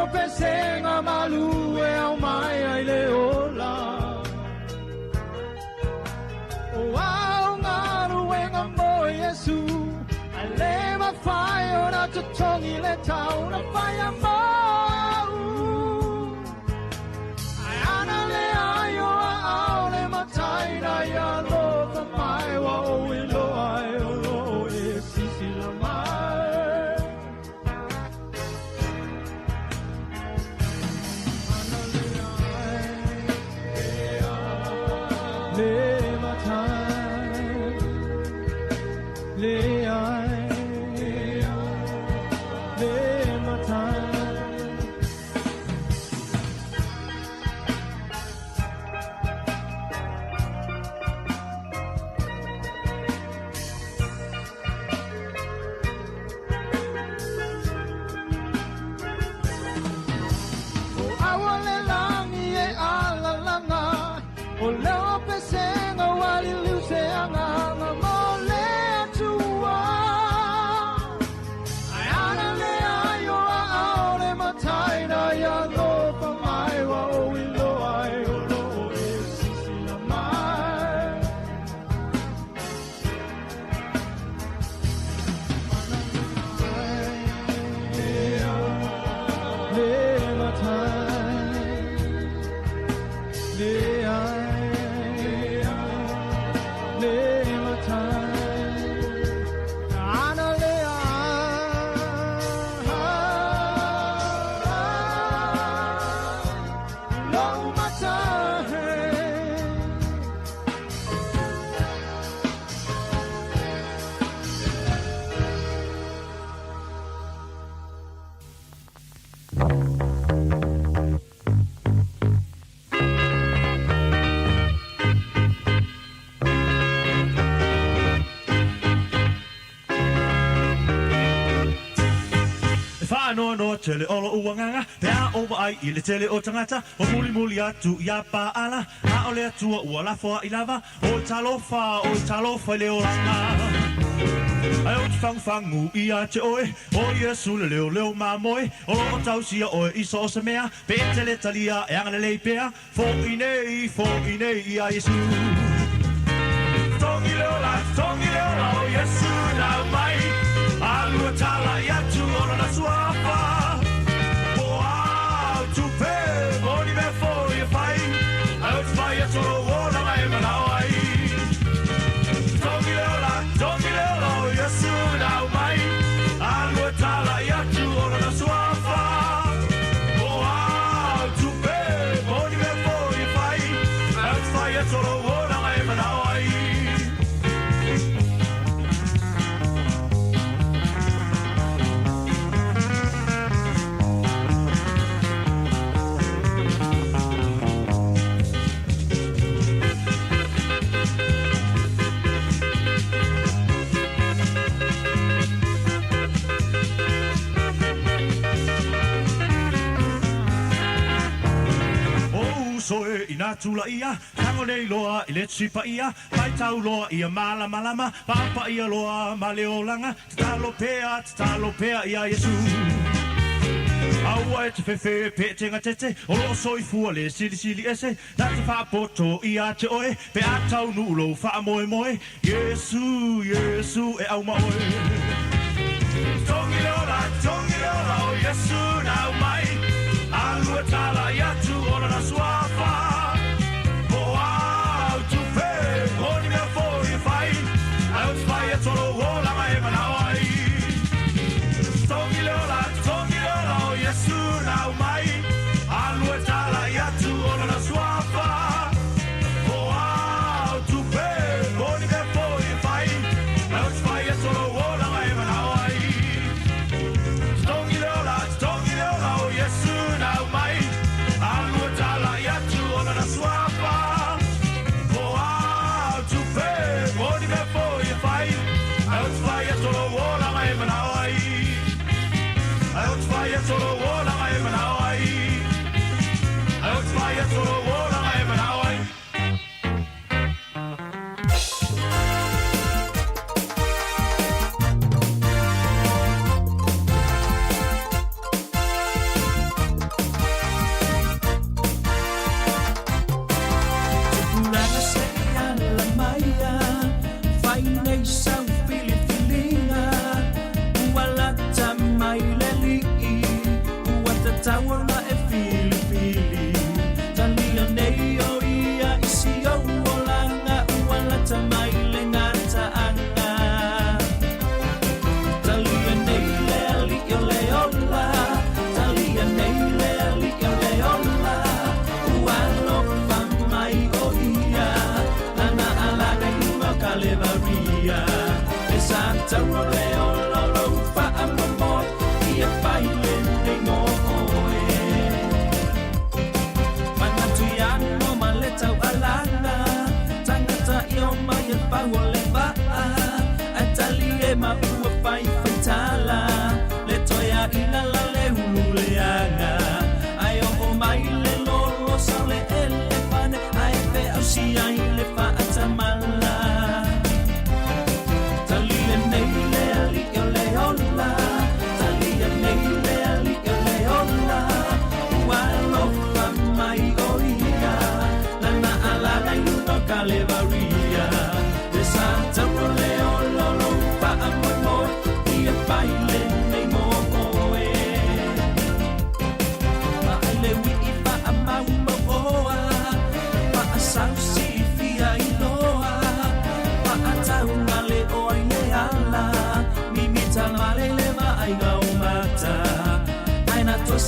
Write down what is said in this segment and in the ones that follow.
leo pesenga malu e au mai ai le ola. O au galuega mo Iesu, ae le mafai ona totogi le tau na faia mo au. Ae ana leai o aao le matai na ia alofa mai ua ou iloa ai o lo o e silasila mai. Ana leai le matai, leai le matai. O aua le lagi e alalaga, o leo pesega ua liliu se agaga mo le Atua. Ae ana leai o aao le matai na ia alofa mai ua ou iloa ai o lo o e silasila mai. Le matai, leai le matai. Ana leai lou matai. E faanoanoa tele o loʻu agaga, pe a ou vaai i le tele o tagata, ua mulimuli atu iā Paala, a o le Atua ua lafoai lava, Oi talofa, oi talofa i le olaga. Ae ou te fagufagu ia te oe, o Iesu le leoleo mamoe, o lo o tausia oe i so o se mea, pe e te le talia e agalelei pea, foʻi nei, foʻi nei iā Iesu. Togi le ola, togi le ola o Iesu nau mai, alua talai atu o lona suafa. Po au tupe, mo ni mea foi e fai, ae ou te fai atu o lou olaga e manao ai. Togi le ola, togi le ola o Iesu nau mai, alua talai atu o lona suafa. Po au tupe, mo ni mea foi e fai, ae ou te fai atu o lou olaga e manao ai. O uso e i nā tula ia, tago nei loa i le Tusi Paia, Faitau loa ia malamalama, Papaia loa ma le olaga, Tatalo pea, tatalo pea iā Iesu. Aua e te fefe pe te gatete, o loo soifua le silisili ese, Na te faapoto ia te oe, pe a taunuu lou faamoemoe, Iesu, Iesu e auma oe. Togi le ola, togi le ola o Iesu nau mai, Alua talai atu o lona suafa. Po au tupe, mo ni mea foi e fai, Ae ou te fai atu o lou olaga e manao ai. Togi le ola, togi le ola o Iesu nau mai, Alua talai atu o lona suafa. Po au tupe, mo ni mea foi e fai, Ae ou te fai atu o lou olaga e manao ai. Togi le ola, togi le ola o Iesu nau mai, Alua talai atu o lona suafa. Po au tupe, mo ni mea foi e fai, Ae ou te fai atu o lou olaga e manao ai. Ae ou te fai atu o lou olaga e manao ai. Ae ou te fai atu o lou olaga e manao ai.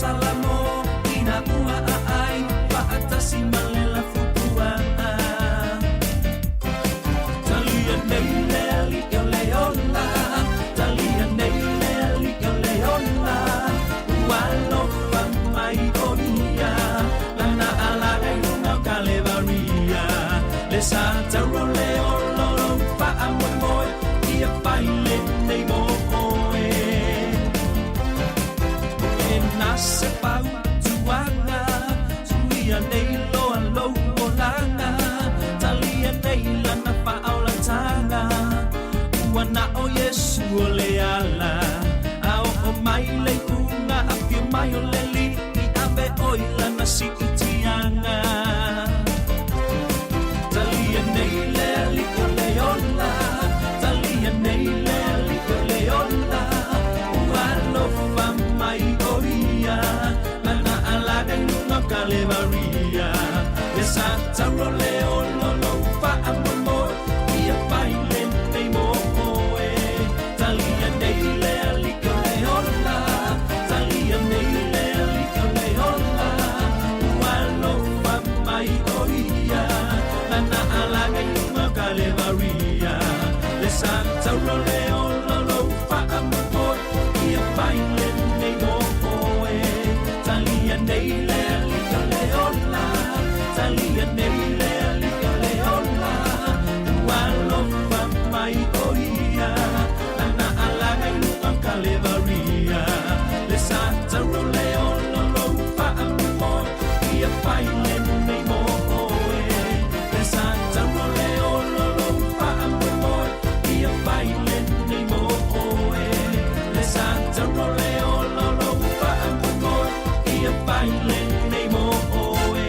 Salamo ina ua aai faatasi ma le lafupuaa. Talia nei le alii o le ola, talia nei le alii o le ola, ua alofa mai o ia, lana alaga i luga o Kalevaria. Le sa tauro le olo lou faamoemoe, ia fai lenei mo oe. E na se pau tuaga, suia nei loa lou olaga, talia nei lana faaolataga, ua na o Iesu o le ala, a oo mai le iuga afio mai o le alii ave oe i lana siitiaga. Talia nei le alii o le ola, talia nei le alii o le ola, ua alofa mai o ia, lana alaga i luga o Kalevaria. Le sa tauro le olo lou faamoemoe, ia fai lenei mo oe. Talia nei le alii o le ola, talia nei le alii o le ola, ua alofa mai o ia, lana alaga i luga o Kalevaria. Le sa tauro le olo lou faamoemoe, ia fai lenei mo oe. Talia nei le alii o le ola, talia nei le alii o le ola, ua alofa mai o ia, lana alaga i luga o Kalevaria. Le sa tauro le olo lou faamoemoe, ia fai lenei mo oe. Le sa tauro le olo lou faamoemoe, ia fai lenei mo oe. Le sa tauro le olo lou faamoemoe, ia fai lenei mo oe.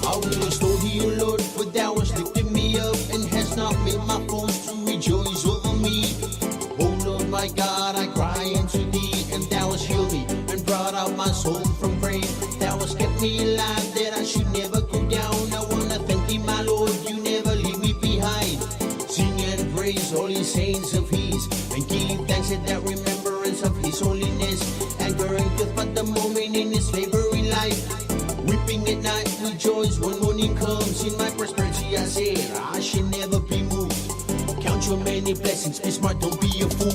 I will extol thee, O Lord, for thou hast lifted me up and hast not made my foes to rejoice over me. O Lord my God, I cry unto thee, and thou hast healed me and brought out my soul from grave. Thou hast kept me alive that I should never go down. I wanna thank thee, my Lord, you never leave me behind. Sing and praise all his saints of his, and give thanks at that remembrance of his holiness. Anger and death, but the moment in his favor in life. Weeping at night, rejoice when morning comes. In my prosperity, I said, I should never be moved. Count your many blessings, be smart, don't be a fool.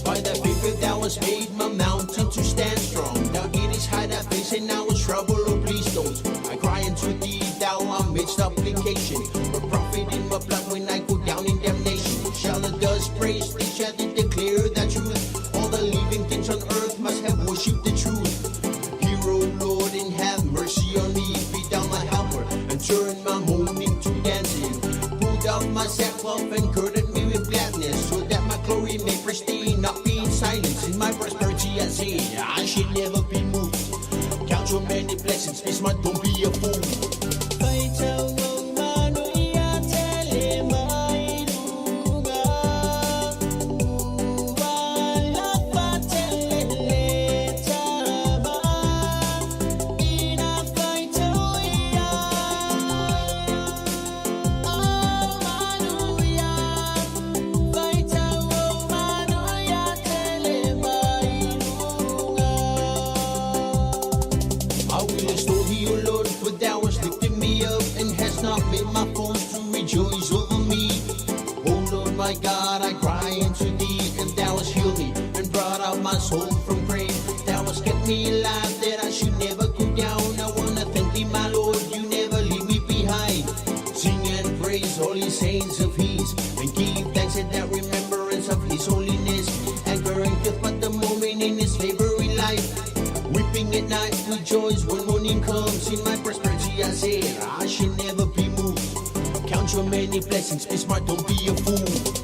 By thy favor thou hast made my mountain to stand strong. Thou didst hide thy face and I was troubled, oh please don't. I cry unto thee, thou art mid supplication. But profit in my blood when I go down in damnation. Shall the dust praise thee, shall they declare thy truth? All the living things on earth must have worshipped the truth. Hear, O Lord, and have mercy on me. Be thou my helper, and turn my mourning to dancing. Put off my sackcloth and girded me with gladness, so that my glory may pristine, not be in silence. In my prosperity I say, I should never be moved. Count your many blessings, be smart, don't be a fool. I will extol thee, O Lord, for thou hast my God, I cry unto thee, and thou hast healed me and brought out my soul from grave. Thou hast kept me alive that I should never go down. I wanna thank thee, my Lord, you never leave me behind. Sing and praise holy saints of his, and give thanks at that remembrance of his holiness. Anger and guilt, but the moment in his slavery life. Weeping at night, rejoice when morning comes. In my prosperity, I said, I should never be moved. Count your many blessings, be smart, don't be a fool.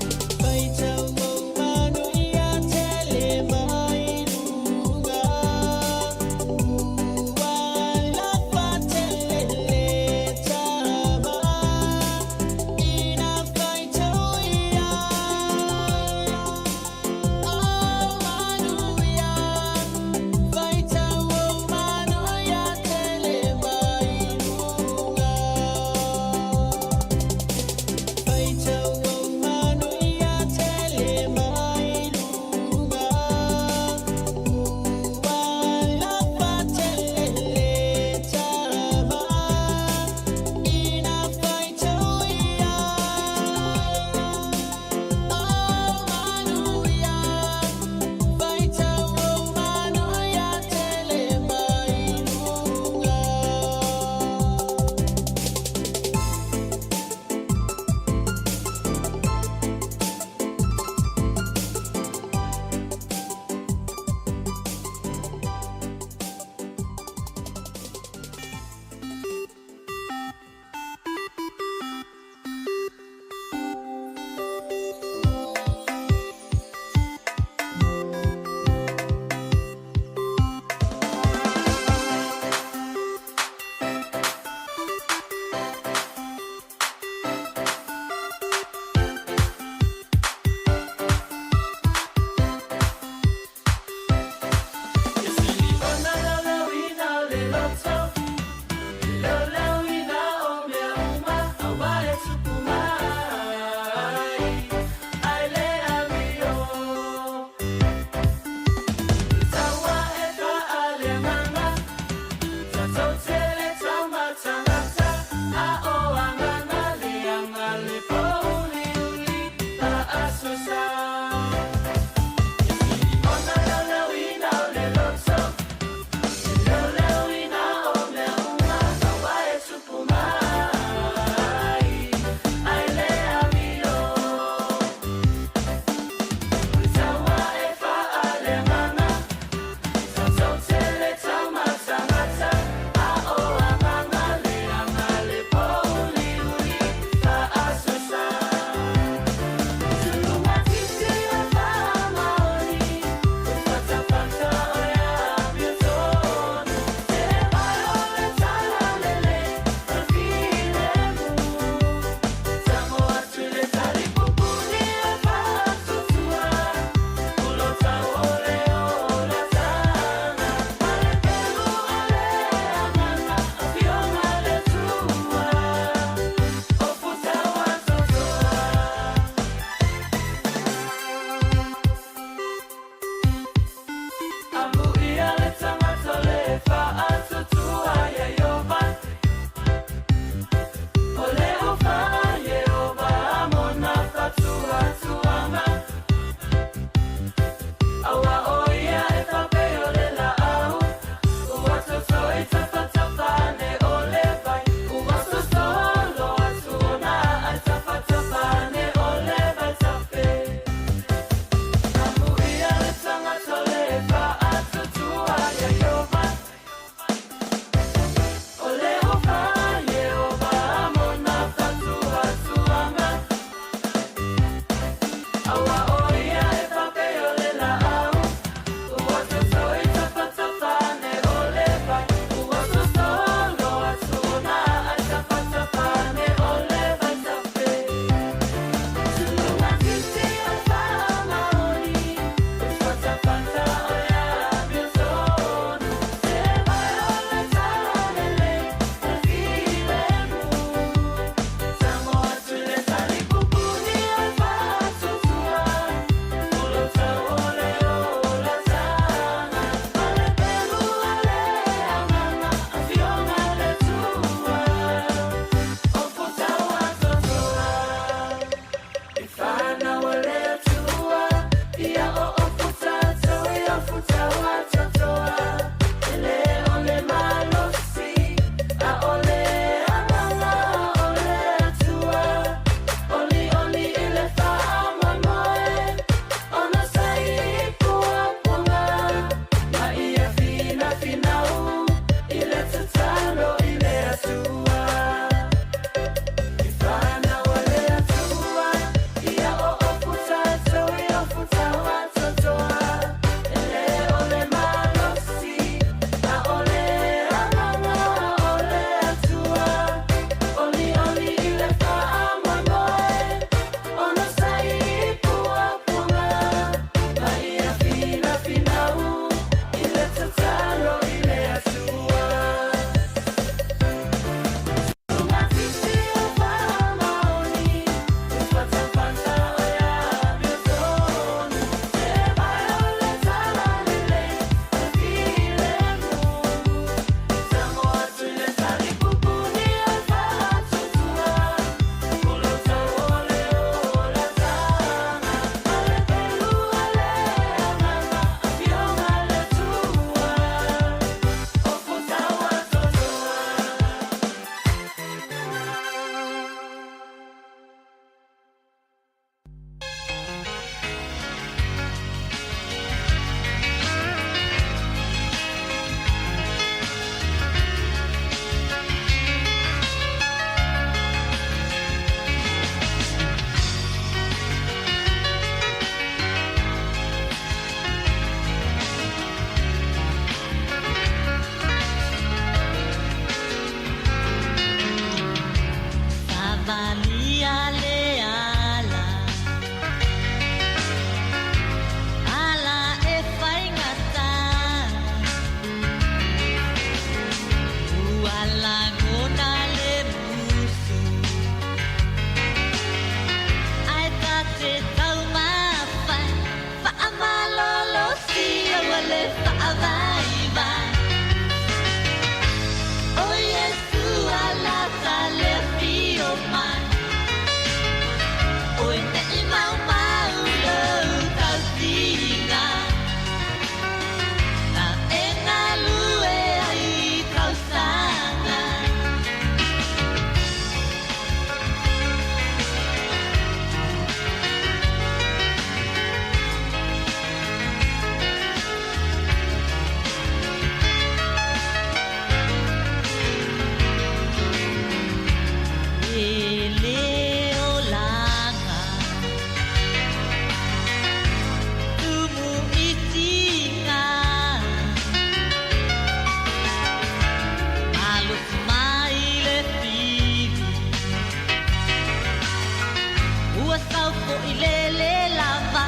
mo'i lele lava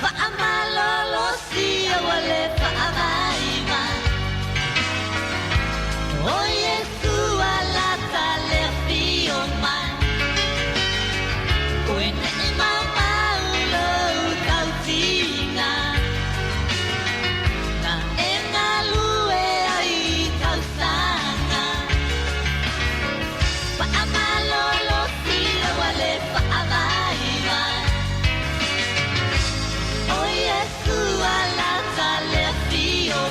Fa'amalolosia ua lē fa'avaivai O Iesu alata le afio mai Oi ne'i maumau lou tautiga Na e galue ai i tausaga Fa'amalolosia ua lē fa'avaivai O Iesu alata le afio.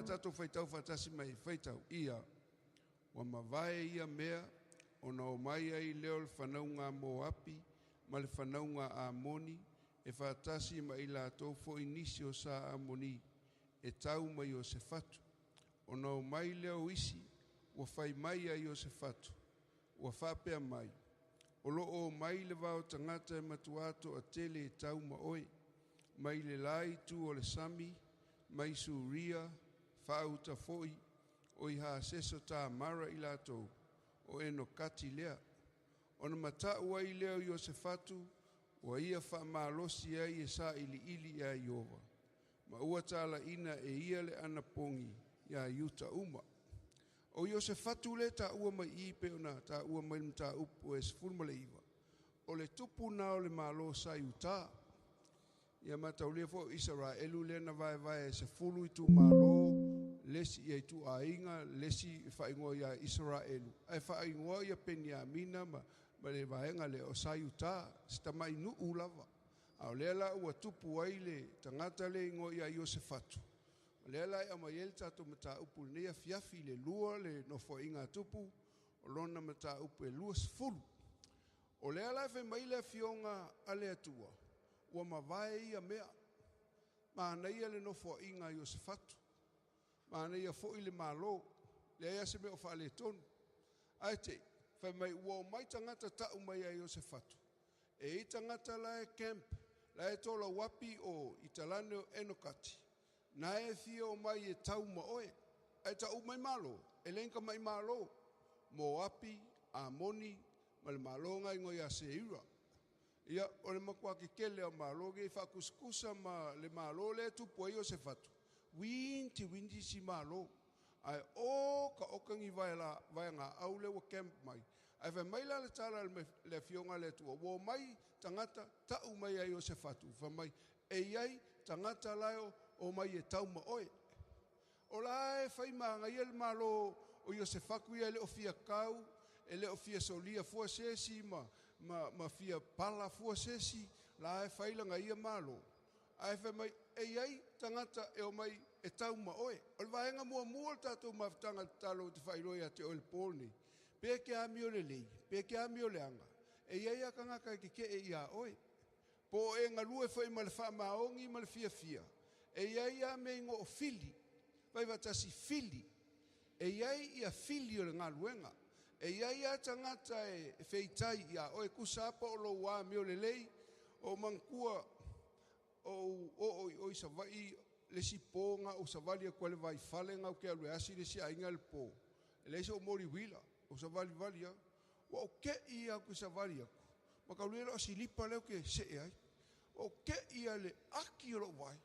tatou faitau faatasi mai faitau ia. Ua mavae ia mea, ona omai ai lea o le fanauga a Moapi ma le fanauga a Amoni e faatasi ma i latou foi nisi o sa Amoni e tau ma Iosefatu. Ona omai lea o isi ua fai mai ia Iosefatu, ua faapea mai, O lo o omai le vao tagata e matuā toatele e tau ma oe, mai le la itu o le sami, mai Suria, faauta foi, o i Haseso Tamara i latou, o Enokati lea. Ona mata'u ai lea o Iosefatu, ua ia faamalosi ai e sailiili iā Ieova, ma ua talaiina e ia le anapogi iā Iuta uma. O Iosefatu lea e taua mai i i pei ona taua mai le mataupu e 19, o le tupu na o le Malo sa i uta. Ia mataulia foi o Isaraelu lea na vaevae e 10 itumalo, le isi ia ituaiga, le isi faaigoa ia Isaraelu, ae faaigoa ia Peniamina ma le vaega lea o sa i uta, si tamai nuu lava. A o lea la ua tupu ai le tagata lea e igoa ia Iosefatu, o lea la e aumai ai le tatou mataupu i lenei afiafi, le lua le nofoaiga a Tupu, o lona mataupu e 20. O lea la e fai mai le Afioga a le Atua, ua mavae ia mea. Manaia le nofoaiga a Iosefatu, manaia foi le Malo, leai lava se mea o faaletonu. Ae te i, fai mai ua omai tagata tau mai ia Iosefatu, e i ai tagata la e camp, la e tolauapi o i talane o Enokati, na e fia omai e tau ma oe. Ae tau mai Malo, e le ka mai Malo, Moapi, Amoni, ma le Malo nga igoa ia Seira. Ia, o le matua kekele o Malo nei faakusikusa ma le Malo lea e tupu ai Iosefatu, winti winti si Malo. Ae o ka oka ni vae vaegaau lea ua camp mai. Ae fai mai la le tala a le Afioga a le Atua, ua omai tagata tau mai ia Iosefatu, fai mai, e i ai tagata la e omai e tau ma oe. O la e fai magaia le Malo o Iosefaku ia e le o fia kau, e le o fia solia fua se isi ma fia pala fua se isi, la e fai laga ia Malo. Ae fai mai, e i ai tagata e omai e tau ma oe. O le vaega muamua o le tatou mafutaga tatalo ou te faailoa ia te oe i le po lenei, pe ke amio lelei, pe ke amio leaga, e i ai lava tagata e keke'e iā oe. Po o e galue foi ma le faamaoni ma le fiafia, e i ai lava mea igoa o fili, fai faatasi fili. E i ai ia fili o le galuega. E i ai lava tagata e feitai iā oe, tusa lava po o lou amio lelei, o manatua ou oo i o i Savaii le isi po na ou savali atu ai i le vaifale na ou ke alu e asi le isi aiga i le po. E leai so'u moli uila, ou savalivali lava. Ua ou te'i lava ou te savali atu, ma taulia lea o silipa lea ou te se'e ai. Ua ou te'i lava i le aki o lo'u vae.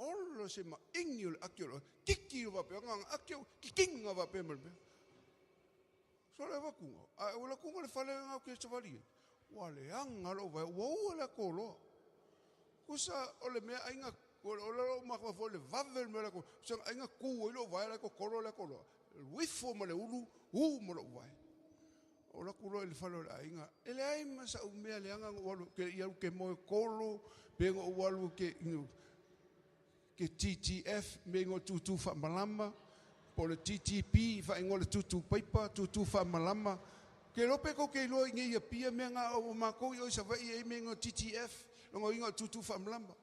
Ola se maʻigi o le aki o lo'u vae. Kiki o faapea, na ona aki au, kikiga faapea ma le mea. Sole avatuga, ae ua latuga le fale na ou te savali ai. Ua leaga lo'u vae, ua ua le atoloa. Tusa o le mea aiga, o le lou mafaufau foi le vave o le mea o le atoloa. Tusa aiga tu ai lou vae la e totolo le atoloa. Uifo ma le ulu, u ma lou vae. O laku loa i le fale o le aiga, e leai ma sa'u mea leaga na ou alu ke i alu ke moe kolo, pe na ou alu ke TTF, me ngo tutu faamalama, po o le TTP, faaigoa le tutu paipa, tutu faamalama. Ke iloa pe tou te iloa i nei Apia mea na o matou i o i Savaii e i ai mea igoa TTF, lona uiga o le tutu faamalama.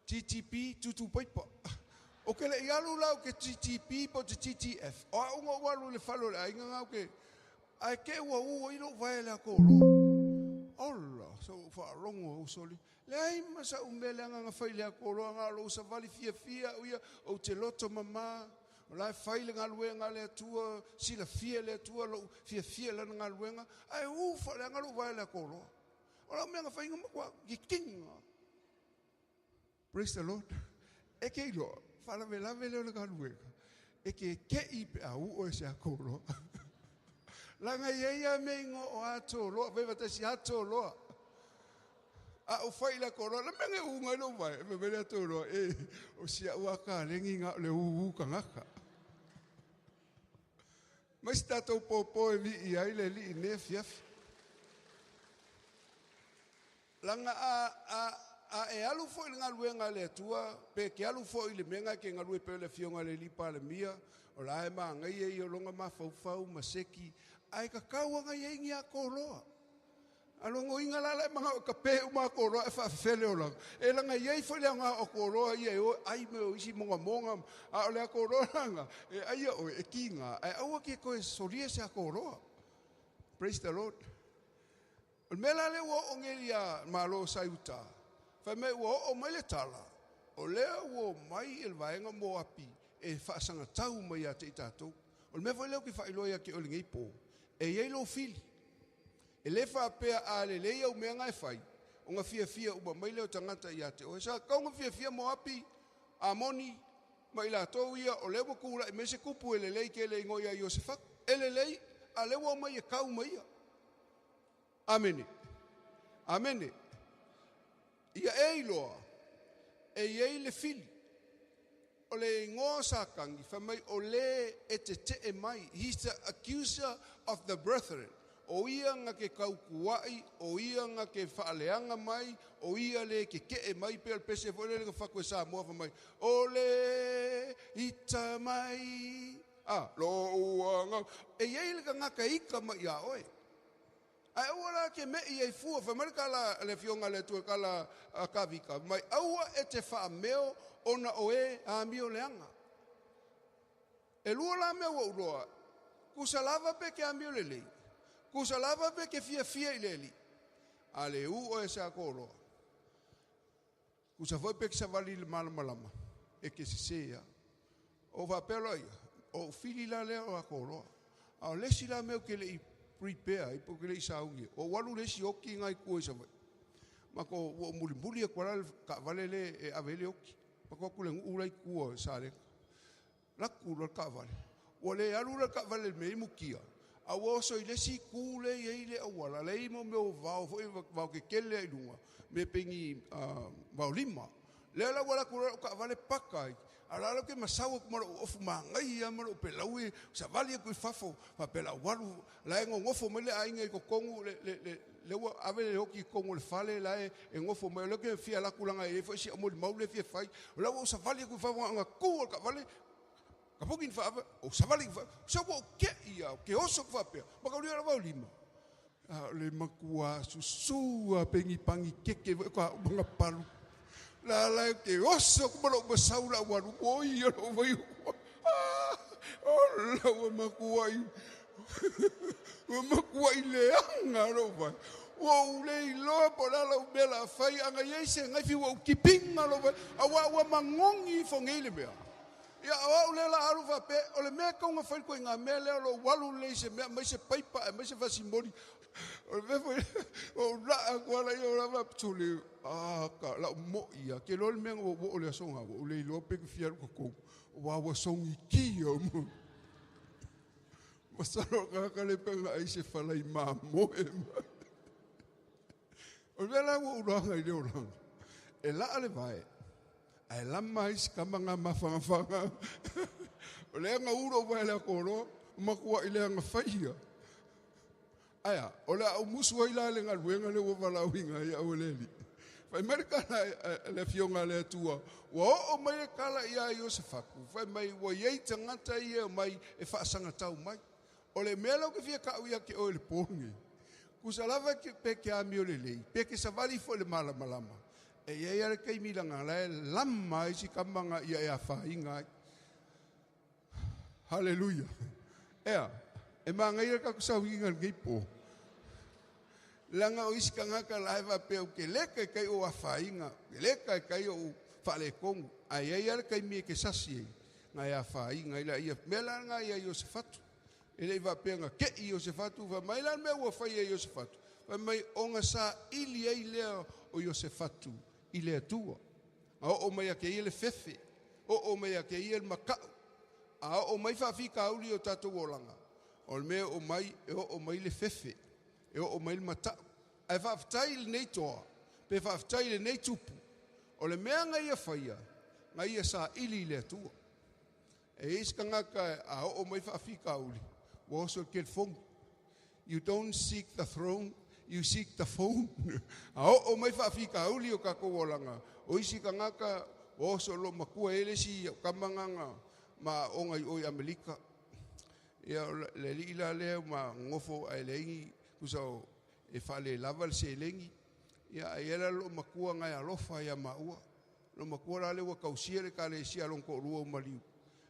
TTP, tutu paipa. Ou te le i alu la ou te TTP po o te TTF. O au na ou alu i le fale o le aiga na ou te ae te i ua u ai lou vae i le atoloa. Ola, sa ou faalogo au soli. Leai ma sa'u mea leaga na fai i le atoloa na o lou savali fiafia au ia, ou te loto mamā. O la e fai le galuega a le Atua, silafia e le Atua lou fiafia i lana galuega, ae u faaleaga lou vae i le atoloa. O lau mea na fai na matua kikiga. Praise the Lord. E ke iloa, faalavelave lea o le galuega, e ke ke'i pe a u oe se atoloa. Laga e i ai lava mea igoa o atoloa, fai faatasi atoloa. A ou fai i le atoloa, le mea na uga ai lou vae, fai mai le atoloa, e, o si au a kalegi na o le ūū tagata. Mai se tatou pōpō e viia ai le Alii i lenei afiafi. Laga a, a, A e alu fo'i i le galuega a le Atua, pe e te alu fo'i i le mea lena e te galue pei o le afioga i le alii Palemia, o la e manaia ia o lona mafaufau ma seki, ae tatau lava ona i ai ni atoloa. A logoina la la e manao e tape uma atoloa ae faafefea le olaga? E laga e i ai foi le aoga o atoloa ia e o e ai me o isi mogamoga, a o le atoloa lena e aia oe e kiga, ae aua te toe solia se atoloa. Praise the Lord. O le mea la lea ua oo nei ia Malo sa i uta, fai mai ua oo mai le tala, o lea ua omai le vaega Moapi e faasagatau mai ia te i tatou. O le mea foi lea ou te faailoa ia te oe i lenei po, e i ai lou fili. E le faapea a lelei au mea na e fai, ona fiafia uma mai lea o tagata ia te oe. Sa tatau ona fiafia Moapi, Amoni ma i latou ia o lea ua tulai mai se tupu e lelei tele e igoa ia Iosefatu. E lelei, a o lea ua omai e tau ma ia. Amene. Amene. Ia e iloa, e i ai le fili. O le igoa o Satani, fai mai o le e tetee mai, he's the accuser of the brethren, o ia na te tautua'i, o ia na te faaleaga mai, o ia le tetee mai, pei o le pese foi lele na fatu e Samoa fai mai, o le ita mai a lou agaga. E i ai le tagata e ita mai ia oe. Ae aua la ke me'i ai fua, fai mai le tala a le Afioga a le Atua i le tala a Kavika, fai mai, aua e te faameo ona o e amio leaga. E lua la mea ua ou iloa, tusa lava pe ke amio lelei, tusa lava pe ke fiafia i le Alii, a le ū oe se atoloa. Tusa foi pe ke savali i le malamalama, e ke sesē lava. Ou faapea loa ia, o ou fili la lea o atoloa. A o le isi la mea ou te le i prepare ai pe ou te le i sauni ai, ua ou alu i le isi oki lena i tua i Savaii. Matou, ua ou mulimuli atu lava la le taavale lea e ave ai le oki. Matou o atu i le nuu la e i tua i Salega. Alu atu loa le taavale, ua le alu la le taavale i le mea e i ai mutia, a ua oso i le isi itu lea e i ai le auala, la e i ai mo mea o vao foi, vao tetele lava i luga, mea pei ni vaolima. Lea la ua alu atu loa lau taavale paka ai, a o la la ou te masau atu ma lou ofu manaia lava ma lou pelaue, savali atu i fafo, faapea o le a ou alu, la e nonofo mai le aiga i totonu, le, le, le, lea ua ave le oti i totonu o le fale, la e nofo mai, o lea ou te fia alu atu leaga e i ai foi si au molimau lea e fia fai. O la ua ou savali atu i fafo, na ona tu lava o le taavale, tapuni ni faava, ou savali i fafo, se ua ou te'i lava, ou te oso atu faapea, mataulia lava o lima. A o le matua susū lava pei ni pagikeke foi ka uma na palu. La la ou te oso atu ma lou masau la ou alu, oi a lou vaiuku. Ah, ola ua matuai, ua matuai leaga lou vai. Ua ou le iloa po o le a lau mea o le a fai, a na i ai se gaifi ua ou tipiga lou vai, aua ua magogi ifo nei le mea. Ia, o au lea o le a alu faapea, o le mea e tatau ona fai le ituaiga mea lea, o lou alu lelei i se mea, aumai se paipa, aumai se fasimoli. O le mea foi lea, ua ou laa atu lava laia, o la e faapea, sole, a, ka, lau mo'i lava, ke iloa le mea na ua ou oo i le aso lena, ua ou le iloa pe fia alu i totonu, aua ua sogitia uma. Masalo o le tagata lea pe na ai se falai mamoe mai. O le mea la ua ou iloaga i le olaga, e laa le vae, ae lama ai si tama na mafagafaga. O lea na u lou vae i le atoloa, matuai leaga faia. Ae a, o le a ou musu ai la i le galuega lea ua valaauina ai au e le Alii. Fai mai le tala a le Afioga a le Atua, ua oo mai le tala ia Iosefatu, fai mai ua i ai tagata ia e omai e faasagatau mai. O le mea lea ou te fia tau ia te oe i le po lenei, tusa lava pe te amio lelei, pe te savali foi i le malamalama, e i ai lava le taimi leaga la e lama ai si tama na ia e afaina ai. Haleluia! Ea, e manaia le tatou sauiga i lenei po. Leaga o isi tagata la e faapea ou te le taitai ou afaina, ou te le taitai ou faaletonu, ae i ai lava le taimi e te sasi ai, na e afaina ai laia. Mea la lena ia Iosefatu. E le i faapea na te'i Iosefatu, fai mai la le mea ua fai e Iosefatu, fai mai ona saili ai lea o Iosefatu i le Atua. A oo mai ia te ia le fefe, oo mai ia te ia le maka'u, a oo mai faafitauli i o tatou olaga, o le mea e oo mai, e oo mai le fefe, e oo mai le mata'u. Ae faafetai i lenei toa, pe faafetai i lenei tupu, o le mea na ia faia, na ia saili i le Atua. E i ai se tagata a oo mai faafitauli, ua oso i le telefoni. You don't seek the throne, You seek the phone. A oo mai faafitauli o tatou olaga, o isi tagata ua oso lo matua e le isi au kamagaga ma aoga i o i Amelika. Ia o le alii la lea ma nofo ae leai ni tusa o e faalelava le seleni. Ia ae i ai la loo matua na e alofa ia maua. Lo matua la lea ua tausia le ekalesia a lona toalua ua maliu.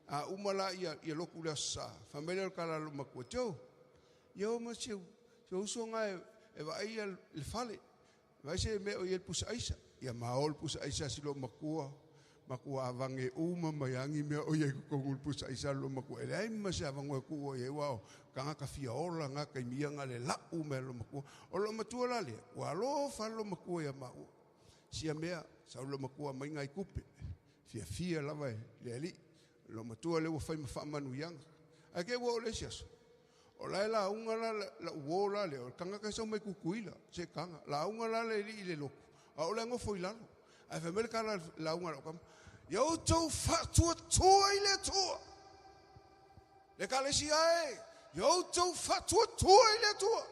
A uma la ia ia lotu le Aso Sa, fai mai lea o le tala a loo matua, Joe, ia o ma si ou uso na e vaaia le fale, vaai se mea o i ai le pusa aisa. Ia ma o le pusa aisa a si loo matua, matua avage uma mai lava ni mea o i ai i totonu o le pusa aisa a le loo matua. E leai ma se avanoa e tuu ai aua o tagata fia ola na taimi ia na le lau mai a le loo matua. O le loo matua la lea, ua alofa lava le loo matua ia maua. Sia mea, sau le loo matua aumai nai tupe, fiafia lava e le alii. O le loo matua lea ua fai ma faamanuiaga. Ae te i ua oo i le isi aso, o la e lauga la lau uo la lea, o le tagata e sau mai Tutuila, se taga. Lauga la le alii i le lotu, a o la e nofo i lalo. Ae fai mai le tala a le lauga a lau tama, Ia outou faatuatua i le Atua. Le ekalesia e, ia outou faatuatua i le Atua.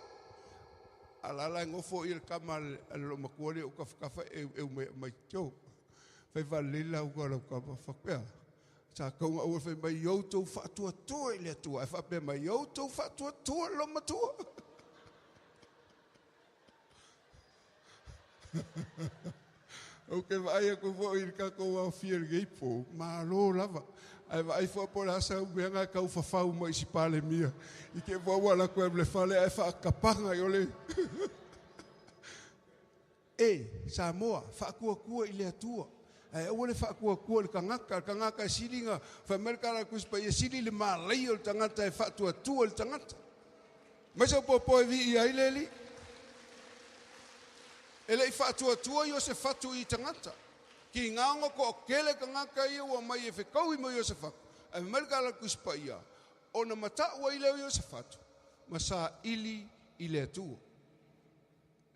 A la la e nofo ia le tama a le loomatua lea i ou tafatafa e eueu mai aumai, Joe, fai faalelei le lauga a lau tama. Faapea, sa tau na aua fai mai, ia outou faatuatua i le Atua, ae faapea mai, ia outou faatuatua i le loomatua. Ou te vaai atu foi i le tatou aofia i lenei po, malo lava. Ae vaai foi po o le a sau mea na e tau fafau mai i si Palemia. I te i foi ua alu atu ai ma le fale ae faatapaga i o le E, Samoa, faatuatua i le Atua. Ae aua le faatuatua i le tagata. O le tagata e sili na, fai mai le tala a le Tusi Paia, e sili le malaia o le tagata e faatuatua i le tagata. Mai sau popo e viia ai le Alii. E le i faatuatua Iosefatu i tagata. Kiga ona toatele tagata ia ua omai e fetaui ma Iosefatu, ae fai mai le tala a le Tusi Paia, ona matau ai lea o Iosefatu ma saili i le Atua.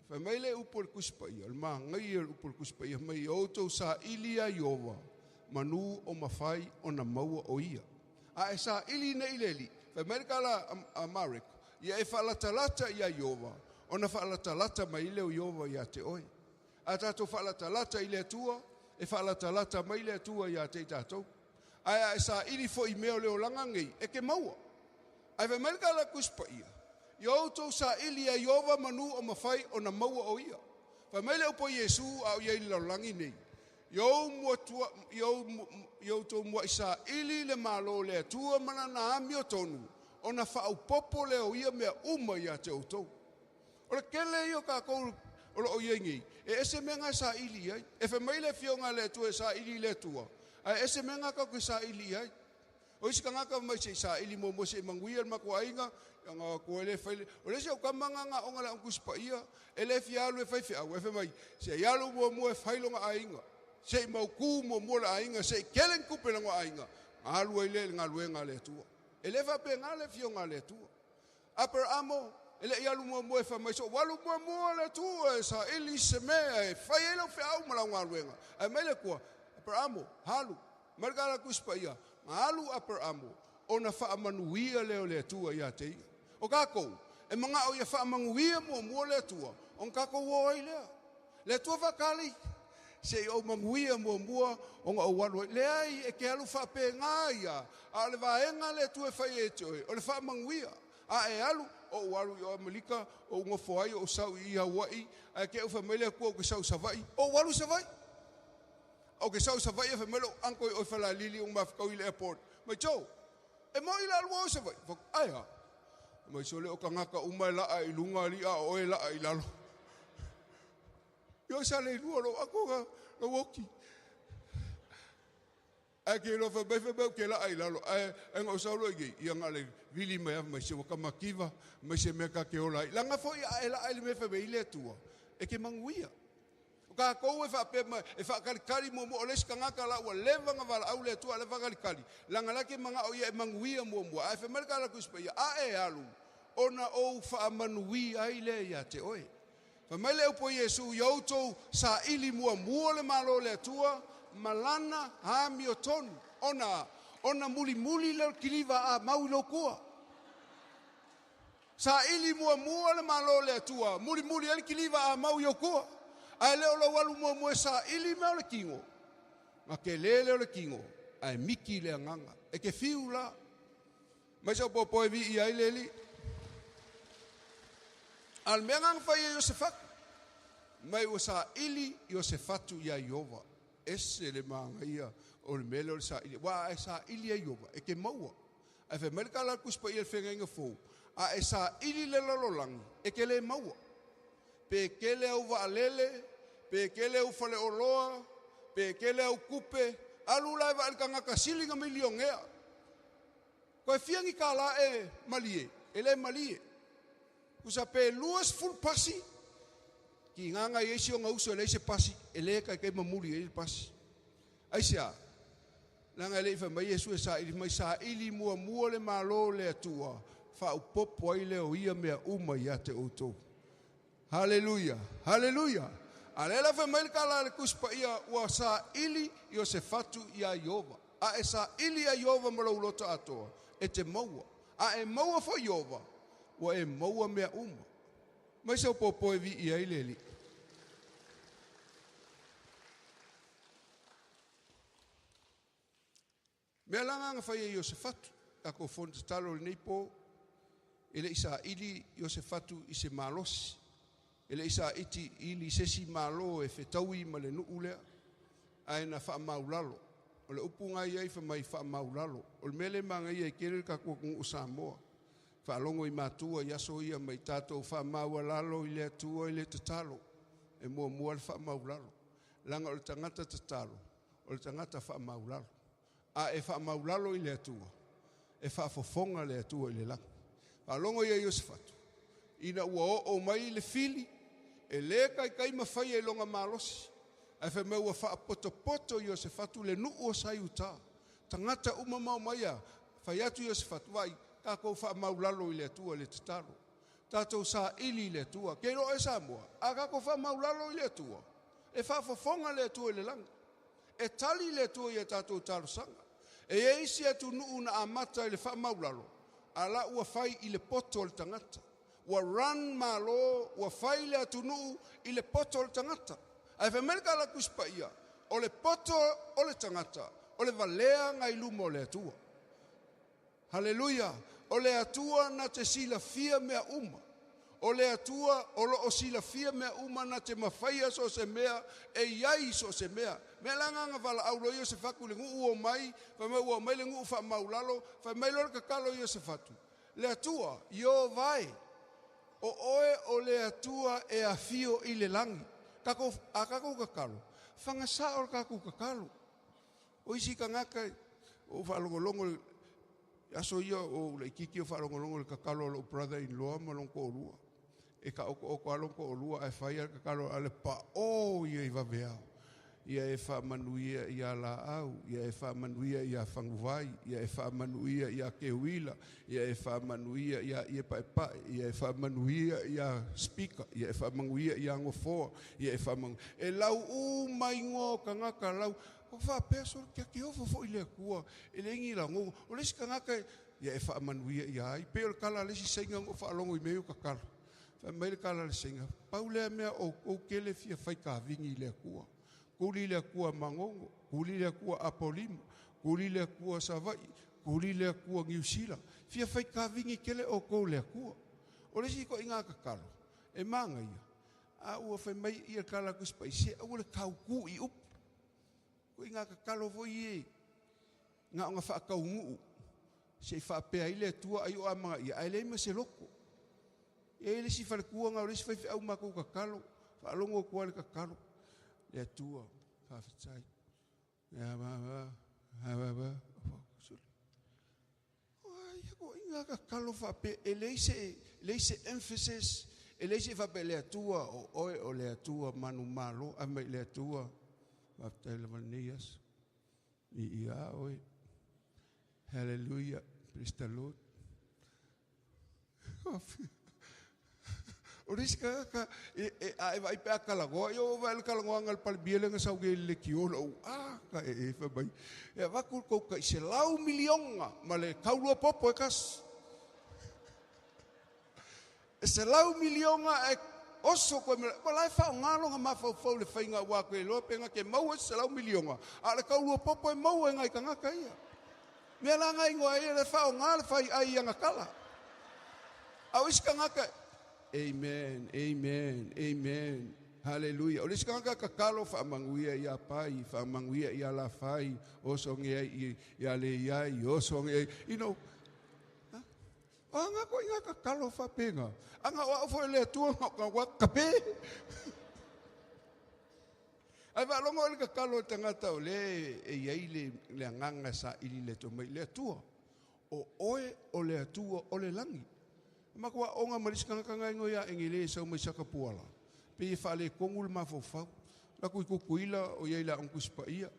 Fai mai le upu a le Tusi Paia, o le manaia o le upu a le Tusi Paia, fai mai, ia outou saili ia Ieova, manu o mafai ona maua o ia. A e saili nei i le Alii, fai mai le tala a Mareko, ia e faalatalata ia Ieova, ona faalatalata mai lea o Ieova ia te oe. A tatou faalatalata i le Atua, e faalatalata mai le Atua ia te i tatou. Ae a e saili foi i mea o le olaga nei, e te maua. Ae fai mai le tala a le Tusi Paia, Ia outou saili ia Ieova manu o mafai ona maua o ia. Fai mai le upu a Iesu a o i ai i le lalolagi nei, Ia ou muatua, ia ou, ia outou muai saili le Malo o le Atua ma lana amiotonu, ona faaopoopo lea o ia mea uma ia te outou. O le tele ia o tatou o lo o i ai nei, e ese mea na e saili i ai. E fai mai le Afioga a le Atua e saili i le Atua, ae ese mea na tatou te saili i ai. O isi tagata fai mai se i saili muamua se i manuia le matou aiga, ia ona o atu ai lea e fai le... O le isi au tama na na aoga i le Aoga Tusi Paia, e le fia alu e fai feau, ae fai mai, se i alu muamua e fai lona aiga, se i mautu muamua le aiga, se i tele ni tupe i lona aiga, ona alu ai lea i le galuega a le Atua. E le faapena le Afioga a le Atua. Aperamo, e le i alu muamua e fai mai, se i ou alu muamua le Atua e saili se mea e fai ai lau feau ma lau galuega. Ae mai le Atua, Aperamo, alu. Mai le tala a le Tusi Paia, na alu Aperamo ona faamanuia lea o le Atua ia te ia. O tatou, e manao ia faamanuia muamua le Atua ona tatou o ai lea. Le Atua faatali, se i ou manuia muamua ona ou alu ai. Leai, e te alu faapena ia, a o le vaega a le Atua e fai ai ia te oe, o le faamanuia. A e alu, ou alu i o Amerika, ou nofo ai, ou sau i i Hawaii, ae te i fai mai le Atua ou te sau i Savaii, ou alu i Savaii. Ou te sau i Savaii ae fai mai lou uncle i o i Falealili ua mafutaui i le airport, mai Joe, e moi la lua o i Savaii? Fai atu, ae a? Fai mai, sole o tagata uma e laa i luga alii a o oe e laa i lalo. Ioe sa le lua lou uncle na lau oti. Ae ke iloa fai mai fai mai ou te laa i lalo ae ae na ou sau loa i nei, ia na o le vili mai lava mai se ua kamativa mai se mea ta te ola ai. Leaga foi a e laa i le mea fai mai ai le Atua, e te manuia. O tatou e faapea mai, e faatalitali muamua, o le isi tagata la ua leva ona valaau le Atua a o la e faatalitali, leaga la e te manao ia e manuia muamua. Ae fai mai le tala a le Tusi Paia, a e alu, ona ou faamanuia ai lea ia te oe. Fai mai le upu a Iesu, Ia outou saili muamua le Malo o le Atua ma lana amiotonu, ona, ona mulimuli lea o le kiliva a mau i lou tua. Saili muamua le malo o le Atua, mulimuli ai le kiliva a mau i ou kua. Ae le o lou alu muamua e saili mea o le tino, na tele lea o le tino, ae miki le agaga. E te fiu la. Mai sau popo e viia ai le Alii. A o le mea lena na fai e Iosefatu, mai ua saili Iosefatu iā Ieova. Ese le manaia o le mea lea o le saili. Aua a e saili iā Ieova, e te maua. Ae fai mai le tala a le Tusi Paia i le Feagaiga Fou, A e saili le lalolagi, e te le maua. Pe tele au vaalele, pe tele au faleoloa, pe tele au tupe, alu la e vaai i le tagata sili na milionea. Toe fia ni kālā e malie? E le malie. Tusa pe 20 pasi, tiga na i ai si ona uso e leai se pasi, e le taitai mamuli ai le pasi. Aisea? Leaga e le i fai mai Iesu e saili mai, saili muamua le Malo o le Atua, faaopoopo ai lea o ia mea uma ia te outou. Haleluia! Haleluia! A lea la fai mai le tala a le Tusi Paia, ua saili Iosefatu iā Ieova. A e saili iā Ieova ma lou loto atoa, e te maua. A e maua foi Ieova, ua e maua mea uma. Mai sau popo e viia ai le Alii. Mea la na na fai e Iosefatu, tatou fono tatalo i lenei po, e le i saili Iosefatu i se malosi, e le i saiti ili i se isi malo e fetaui ma le nuu lea, ae na faamaulalo. O le upu na i ai fai mai faamaulalo. O le mea lea e manaia ai tele le tatou atunuu o Samoa. Faalogo i matua i aso ia mai tatou faamaualalo i le Atua i le tatalo. E muamua le faamaulalo. Leaga o le tagata tatalo, o le tagata faamaulalo. A e faamaulalo i le Atua, e faafofoga le Atua i le lagi. Faalogo ia Iosefatu, ina ua oo mai le fili, e le taitai ma faia i lona malosi, ae fai mai ua faapotopoto Iosefatu le nuu o sa i uta. Tagata uma ma omai a, fai atu Iosefatu, vaai, tatou faamaulalo i le Atua i le tatalo. Tatou saili i le Atua. Ke iloa oe Samoa, a tatou faamaulalo i le Atua, e faafofoga le Atua i le lagi. E tali le Atua i a tatou talosaga. E i ai isi atunuu na amata i le faamaulalo, a la ua fai i le poto o le tagata. Ua run Malo, ua fai le atunuu i le poto o le tagata. Ae fai mai le tala a le Tusi Paia, o le poto o le tagata, o le valea na i luma o le Atua. Haleluia! O le Atua na te silafia mea uma. O le Atua o lo o silafia mea uma na te mafaia so o se mea e i ai i so o se mea. Mea la na na valaau loa Iosefatu i le nuu ua omai, fai mai ua omai le nuu faamaulalo, fai mai loa le tatalo Iosefatu, Le Atua, Ieova e, o oe o le Atua e afio i le lagi. Tatou, a tatou tatalo, fagasao le tatou tatalo. O isi tagata, ua ou faalogologo i aso ia o ou laitiiti o faalogologo i le tatalo a lou brother in law ma lona toalua. E taotooto lava lona toalua ae fai lava le tatalo a le paʻō ia i vaveao. Ia e faamanuia iā Laau, ia e faamanuia iā Faguvai, ia e faamanuia iā Keuila, ia e faamanuia iā Iepaepae, ia e faamanuia iā Speaker, ia e faamanuia iā Nofoa, ia e faamanuia. E lau uma igoa o tagata lau. Ua faapea solo, kia te ofo foi i le Atua, e leai ni lagogo. O le isi tagata, ia e faamanuia ia ai. Pei o le tala a le isi Saina na ou faalogo i mea ia o tatalo. Fai mai le tala a le Saina, pau lea mea outou kele fia fai kavini i le Atua. Kuli le Atua Manono, kuli le Atua Apolima, kuli le Atua Savaii, kuli le Atua Niu Sila. Fia fai kavini kele outou i le Atua. O le isi ituaiga tatalo, e manaia, a ua fai mai ia le tala a le Tusi Paia, se aua le tautu i upu. Ituaiga tatalo foi ia na ona faataunuu se i faapea ai le Atua ai o amanaia, ae leai ma se loto. E i ai le isi faletua na o le isi faifeau matou tatalo, faalogo atu lava i le tatalo, le Atua, faafetai. Ituaiga tatalo faapea, e leai se, leai se emphasis, e leai se faapea le Atua, o oe o le Atua manumalo, ae mai le Atua, faafetai lava lenei aso. Viia oe. Hallelujah. Praise the Lord. O le isi tagata, e, a e vaai pe a talanoa, ia ua vaai i le talanoaga a le Palemia lea na sau nei i le leitio lau, a, ka e e fai mai, e avatu le tou tai 100 miliona ma le taulua popo e tasi. E 100 miliona e oso koe me wa lai fa ngalo nga mafaufau le faiga ua koe iloa pe ga ke maua se 100 miliona a le kaulua popo e maua e gai tagata ia mea laga igoa ia le faaaogā le fai ai ia gakala a o isi tagata. Amen, amen, amen, haleluia. O le isi tagata tatalo faamanuia iā pai, faamanuia iā lafai, osoge ai ia leiai, osoge ai aga ko inga tatalo faapega aga o a'u foi le Atua ua kape ai faalogo o le tatalo o tagata o lē e iai le agaga saʻili le Atua mai le Atua o oe o le Atua o le lagi matou aoga ma le isi tagata gaigo ia egele sau mai sakapuala pe e faaletonu le mafaufau laku i Tutuila o iai le aoga Tusi Paia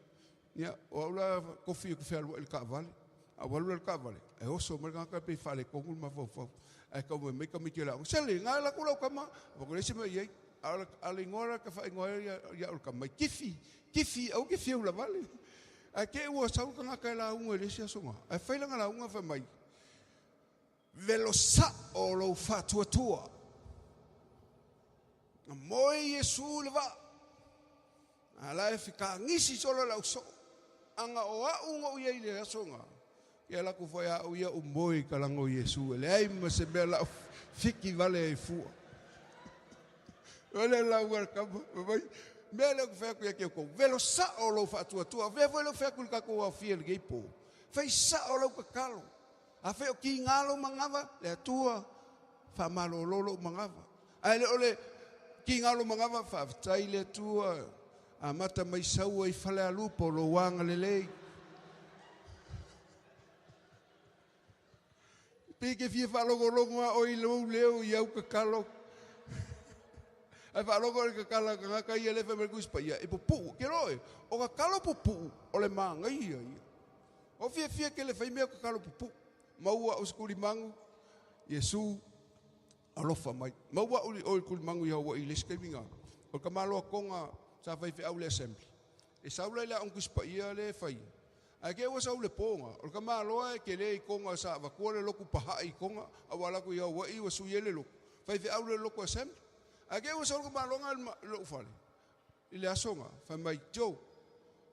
ia o au la kofi e ku fealuai le taavale a walu le taavale e oso mai le tagata pe faaletonu le mafaufau ae tau mai mai tamaiti o le aoga sele ga laku lau kama vakolesi mai iai a le igoa la ka faaigoa ia ia o le kama kifi kifi au ke fiu lavale ae ke ua sau le tagata e lauga i le isi asoga ae fai laga lauga fai mai velo sa'o lou faatuatua na moe Iesu le vaa a la e fekagisi solo le ausoo aga o a'u go'u iai le asoga ia laku foi a'u ia umoe i kalago o Iesu e leai ma se mea la'u fiki vale ai fua o le lauga le kama mai mea lea ku fai atu ia ke kou velo sa'o lou faatuatua vea foi leu fai atu i le tatou aofia lenei po fai sa'o lau tatalo a fai o kigā lou magava le Atua faamalōlō lou magava ae le o le kigā lou magava faafetai le Atua amata mai saua i fale alupa o lou aga lelei pe ke fia faalogologo a oi lou leo i au tatalo ae faalogo le tatala tagata ia le fai mai Tusi Paia e pupu'u ke loe o tatalo pupu'u o le magaia ia o fiafia ke le fai mea o tatalo pupu'u maua o sekulimagu Iesu alofa mai maua uli o kulimagu ia ua i le isi taimiga o le kamaloa koga sa faifeau le Assembly e sau lai le aoga Tusi Paia le fai ae ke ua sau le poga o le kamaloa e kele i koga sa avatua le lotu paha'i i koga auā laku ia ua'i ua sui ai le lotu faifeau le lotu Assembly ae ke ua sau le kamaloga lo'u fale i le asoga fai mai Joe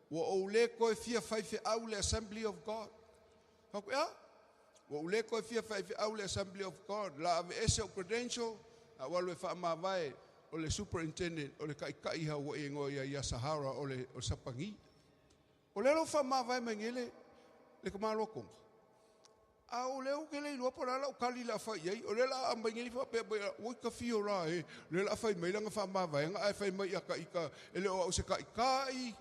ua ou lē toe fia faifeau le Assembly of God faku ea ua ou lē toe fia faifeau le Assembly of God la aveese o credential a ua alu e faamavae o le superintendent o le taʻitaʻi hauaʻi e goa ia ia Sahara o le o Sapagi o lea lou faamavae mai nei le kamaloa koga a o lea ou te le iloa po o le a lau kali le a fai ai o lea la a mai nei faapea mai oi tafio la e lea la a fai mai lana faamavaega ae fai mai ia taʻita e le o au se taʻitaʻi.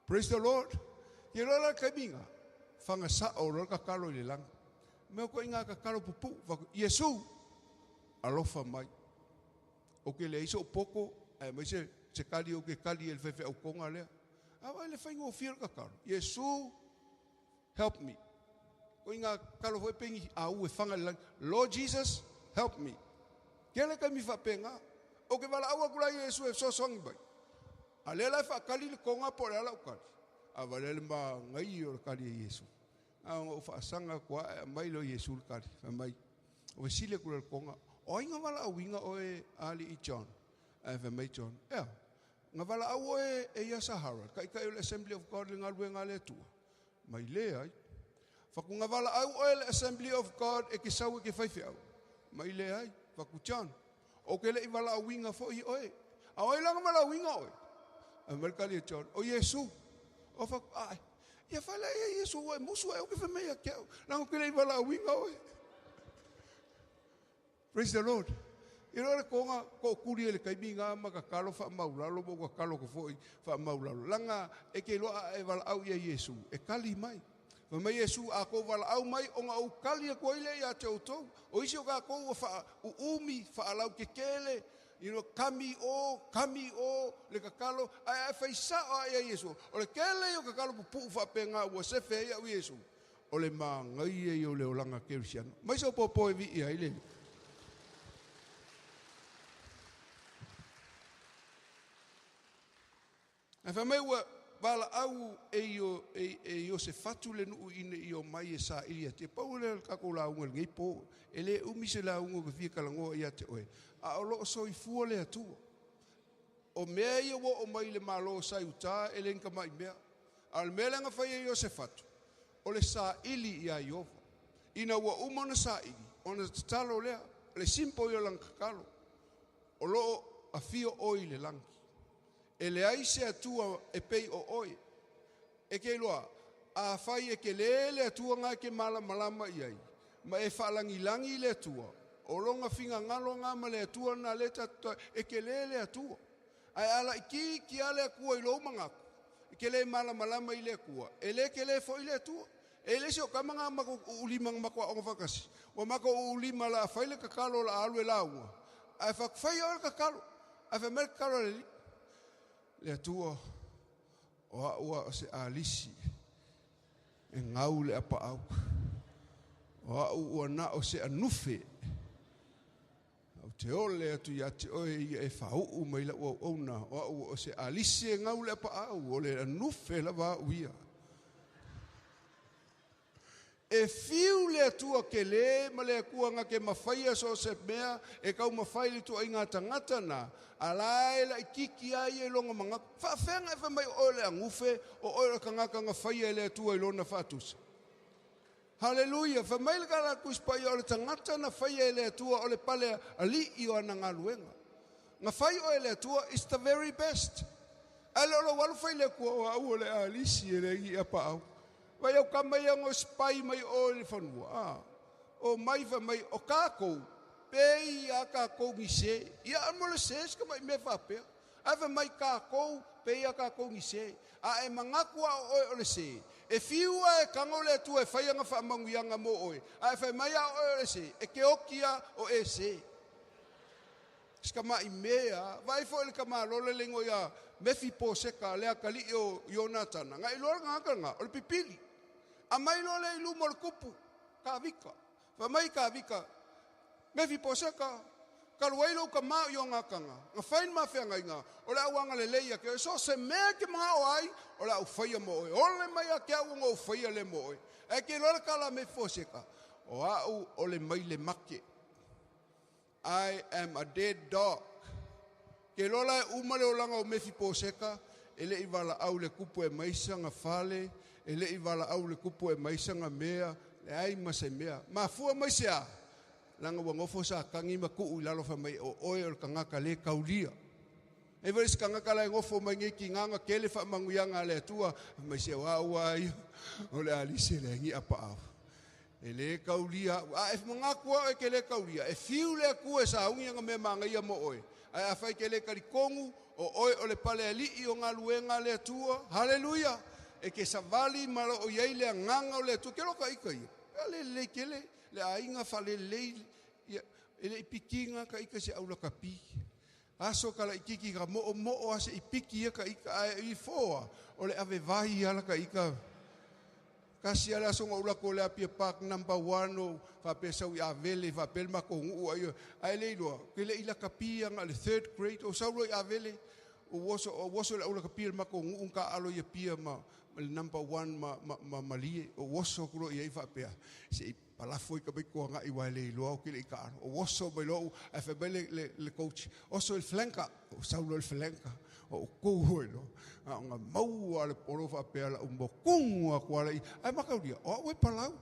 Praise the Lord. Ia loa la taimiga fagasa'o loa le tatalo i le lagi mea koʻiga tatalo pupu'u faku Iesu alofa mai o ke leai so'u poto ae mai se se kali o ke kali e le faifeautoga lea a vai le faigofie le tatalo Iesu help me koʻiga tatalo foi pegi au e faga i le lagi Lord Jesus help me kele taimi faapega o ke valaau atu la Iesu e fesoasoani mai a lea la e faakali le toga po o le a la'u kali a valea le magai o le kali e Iesu a ona ou faasaga atu ae aumai leo Iesu le kali fai mai o fesili atu le toga o ai ga valaauina oe ali'i John ae fai mai John ea ga valaau oe e ia Sahara taʻitaʻi o le Assembly of God le galuega a le Atua mai lē ai fakuga valaau oe le Assembly of God e ke sau e ke faifeau mai lē ai faku John o ke leʻi valaauina foʻi oe a oi laga valaauina oe ae mai le kali e John o Iesu o faku ae ia fale ia Iesu ua e musu ai o ke fai mai ia ke au laga ke leʻi valaauina oe. Praise the Lord. I loa le toga toʻatuli e le taimi gā ma tatalo faamaulalo ma ou tatalo atu foʻi faamaulalo laga e ke iloa a e valaau ia Iesu e kali mai fai mai Iesu a kou valaau mai ona ou kali atu ai lea iā te outou o isi o takou ua faauumi faalaukekele kami o kami o le tatalo ae ae fai sa'o a ia Iesu o le kele ia o tatalo pupu'u faapega ua sefe ai a'u Iesu o le magaia ia o le olaga kerisiano mai sau popo e vi'i ai le ae fai mai ua Valaau e io e, e Iosefatu le nuu ina ia omai e saili atu. E pau lea o le tatou lauga i lenei po. E le umi se lauga ou te fia talanoa ia te oe, a o lo o soifua le Atua. O mea ia ua oo mai i le Malo sa i uta e le ni tamai mea. A o le mea lea na fai e Iosefatu, o le saili ia Ieova. Ina ua uma ona saili, ona tatalo lea, o le simple ia o lana tatalo, O lo o afio oe i le lagi. E leai se Atua e pei o oe. E te iloa, afai e tele le Atua na e te malamalama i ai, ma e faalagilagi i le Atua, o lona finagalo na ma le Atua na lea tatou te, e tele le Atua. Ae a laitiiti lava le Atua i lou manatu, e te le malamalama i le Atua, e le tele foi le Atua. E le isi o tama na matou uulima na matou aoga faatasi, ua matou uulima o le a fai le tatalo o le a alu e lauga, ae fai atu, Fai oe le tatalo. Ae fai mai le tatalo a le Alii, Le Atua, o au a o se alisi e gau le apaau, o au ua na o se anufe, ou te ole atu ia te oe ia e faauu mai lau auauna, o au o se alisi e gau le apaau, o le anufe lava au ia. E fiu le Atua tele ma le Atua na te mafaia so o se mea e taumafai i le tuuaiga tagata na, a la e laitiiti a ia i lona manatu. Faafeaga e fai mai o oe o le anufe, o oe o le tagata na faia e le Atua i lona faatusa. Haleluia! Fai mai le Tala a le Tusi Paia, o le tagata na faia e le Atua o le pale alii o ana galuega. Na fai oe e le Atua is the very best. Ae le o lou alu fai le Atua, o au o le alisi e leai ni apaau. Vai au tama ia ngo spy mai o i le fanua, a. O mai fai mai, o tatou, pei a tatou ni se. Ia a mo le se si tamai mea faapea. Ae fai mai tatou, pei a tatou ni se. A e manatu a o oe o le se, e fiu a e tago le Atua e fai ana faamanuiaga mo oe, a e fai mai a o oe o le se, e te oti a o e se. Si tamai mea, vaai foi i le tamalola le igoa ia Mefiposeta, le atalii o Ionatana, na iloa le gagana lena, o le pipili. Aumai loa lea i luma o le tupu, Tavita. Fai mai Tavita, Mefiposeta, talu ai lou tama o Ionatana, na fai le ma feagaiga, o le a ou agalelei ia te oe, so o se mea e te manao ai, o le a ou faia mo oe. Ole mai ia te au ona ou faia lea mo oe. Ae te iloa le tala a Mefiposeta, o au o le maile make. I am a dead dog. Ke loa la e uma le olaga o Mefiposeta, e le i valaau le kupu e aumai sana fale, e le i valaau le kupu e aumai sana mea, leai ma se mea. Mafua mai se a? Leaga ua nofo Satani ma tuu i lalo fai mai, o oe o le tagata le taulia. E foi se tagata la e nofo mai nei tiga na tele faamanuiaga a le Atua, fai mai se o au a ia, o le alisi e leai ni apaau. E le taulia au. A e manatu au e te le taulia, e fiu le Atua e sauni ana mea manaia mo oe. Ae afai e te le talitonu, o oe o le pale alii o galuega a le Atua, haleluia! E te savali ma lo o i ai le agaga o le Atua. Ke loka ika ia, pe a le lelei tele le aiga faalelei, ia, e le i pikiga ka ika se aulakapi. Aso ka laititi ka moomoo a seʻi piki ia ka ika ae i foa o le ave vai ala ka ika. Kasi a le aso na ou lako le Apia Park number one o faapea sau i Avele faapea le matou nuu ai ae le iloa ke le i lakapi aga le third grade o sau loa i Avele o oso o oso le au lakapi o le matou nuu na taalo i Apia ma le number one ma ma Malie o oso atu loa i ai faapea se i Palafo i ka mai toaga'i aua e le iloa ou te le i taalo. O oso mai loa ou, ae fai mai le, le, le coach, oso i le flanker. Ou sau loa i le flanker, o ou tu ai loa. A o na maua le polo faapea lau mokugu atu ala i, ae mataulia, o au e palau.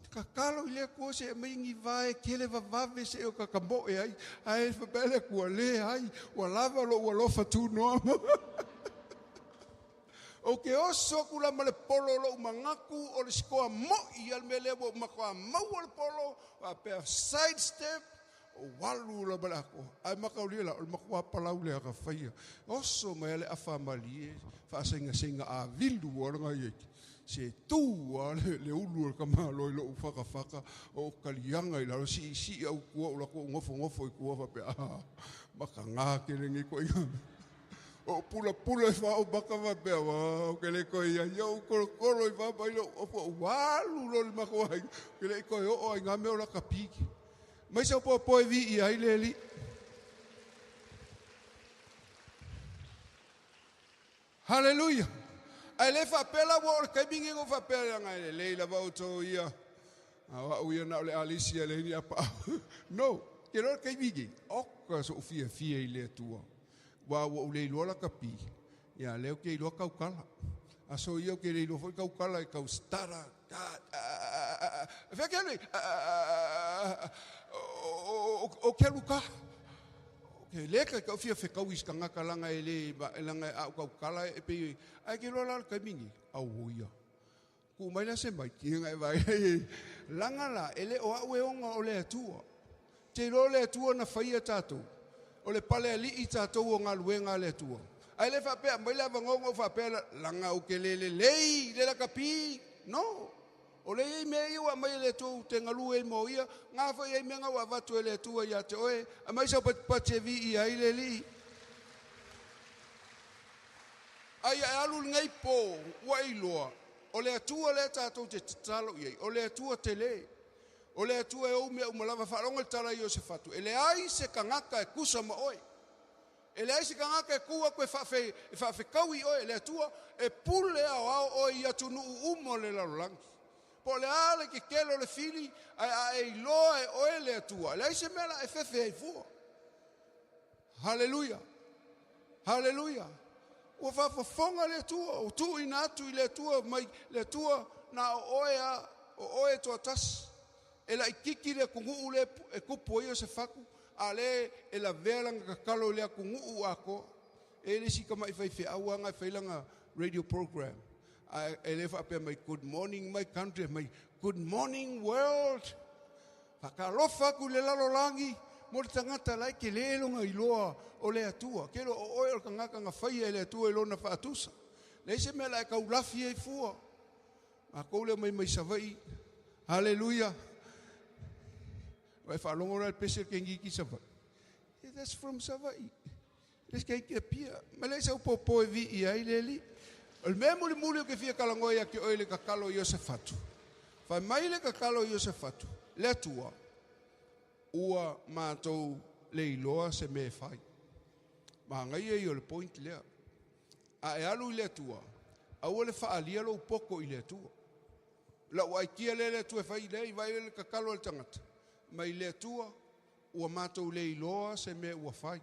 Tatalo i le Atua se aumai ni vae tele vavave se o kakamoe ai, ae faapea le Atua, leai, ua lava lou alofa tunoa. Ou te oso atu la ma le polo o lou manatu o le sikoa mo'i a le mea lea ua ou matua maua le polo, faapea side step, ou alu la ma le atoa. Ae mataulia la, o le matua palau lea na faia. Oso mai a le afa malie, faasegasega avilu a lana ia se tu a le ulu o le tamaloa i lou fakafaka, o ou taliaga i lalo, siisii au tua, ou lako ou nofonofo i tua faapea, ah, makaga tele nei koiga. O pulapula i fao maka faapea, ua, ou ke le toe i ai, ou kolokolo i fao mai lou ofu, ou alu loa i le matou aiga, ou ke le i toe oo ai i ngā mea o lakapi. Mai sau poapoa e viia ai le Alii. Haleluia. Ae le faapea la ua oo i le taimi lenei na ou faapea leaga e lelei lava outou ia. A o au ia na o le alisi e leai ni apaau. No, ke loa le taimi lenei, oka so'u fiafia i le Atua. Aua ua ou le iloa lakapi, ia lea ou te iloa tautala. Aso ia ou te le iloa foi tautala e tau stara, fea ke alu ai? O ke alu ka. Ke le ka kau fia fekau i se tagata leaga e le, leaga a ou tautala e pei, ae ke iloa la le taimi lenei, auo ia. Tuu mai la se maiki e vaai ai. Leaga la, e le o au e ona o le Atua. Te iloa o le Atua na faia tatou. O le pale alii tatou o galuega a le Atua. Ae le faapea mai le avanoa ona ou faapea leaga ou te le lelei i le lakapi. No. O lea e i ai mea ia ua aumai e le Atua ou te galue ai mo ia, na foi e i ai mea na ua avatu e le Atua ia te oe, aumai sau patipati e viia ai le Alii. A ia e alu i lenei po, ua e iloa, o le Atua lea tatou te tatalo i ai, o le Atua tele. O le Atua e ou mea uma lava. Faalogo i le tala a Iosefatu, e leai se tagata e tusa ma oe. E leai se tagata e tu atu e faafetaui oe, le Atua e pule aoao oe i atunuu uma o le lalolagi. Po o le a le tetele o le fili, ae a e iloa e oe le Atua, e leai se mea o le a e fefe ai fua. Haleluia! Haleluia! Ua faafofoga le Atua, ua tuuina atu i le Atua mai le Atua na o oe a, o oe e toatasi. E laitiiti le atunuu lea e tupu ai Iosefatu, a o lea e lavea lana tatalo i le atunuu atoa. E i ai le isi tamai faifeau lava na e fai lana radio program, ae e le faapea mai good morning my country, mai good morning world. Faatalofa atu i le lalolagi mo le tagata la e tele lona iloa o le Atua. Ke iloa o oe o le tagata na faia e le Atua i lona faatusa. Leai se mea o le a e taulafi ai fua. Matou lea mai mai Savaii. Haleluia. Ua e faalogo la i le pese le kenigi i Savaii. Yeah, that's from Savaii. Le isi keiki Apia. Ma leai sau popo e viia ai le alii. O le mea mulimuli ou te fia talanoa ia te oe i le tatalo a Iosefatu. Fai mai le tatalo a Iosefatu, le Atua, ua matou le iloa se mea e fai. Manaia ia o le point lea. A e alu i le Atua, aua le faaalia lou poto i le Atua. Lau aikia lea le Atua e fai lea i vaai le tatalo a le tagata. Mai le Atua, ua matou le iloa se mea ua fai.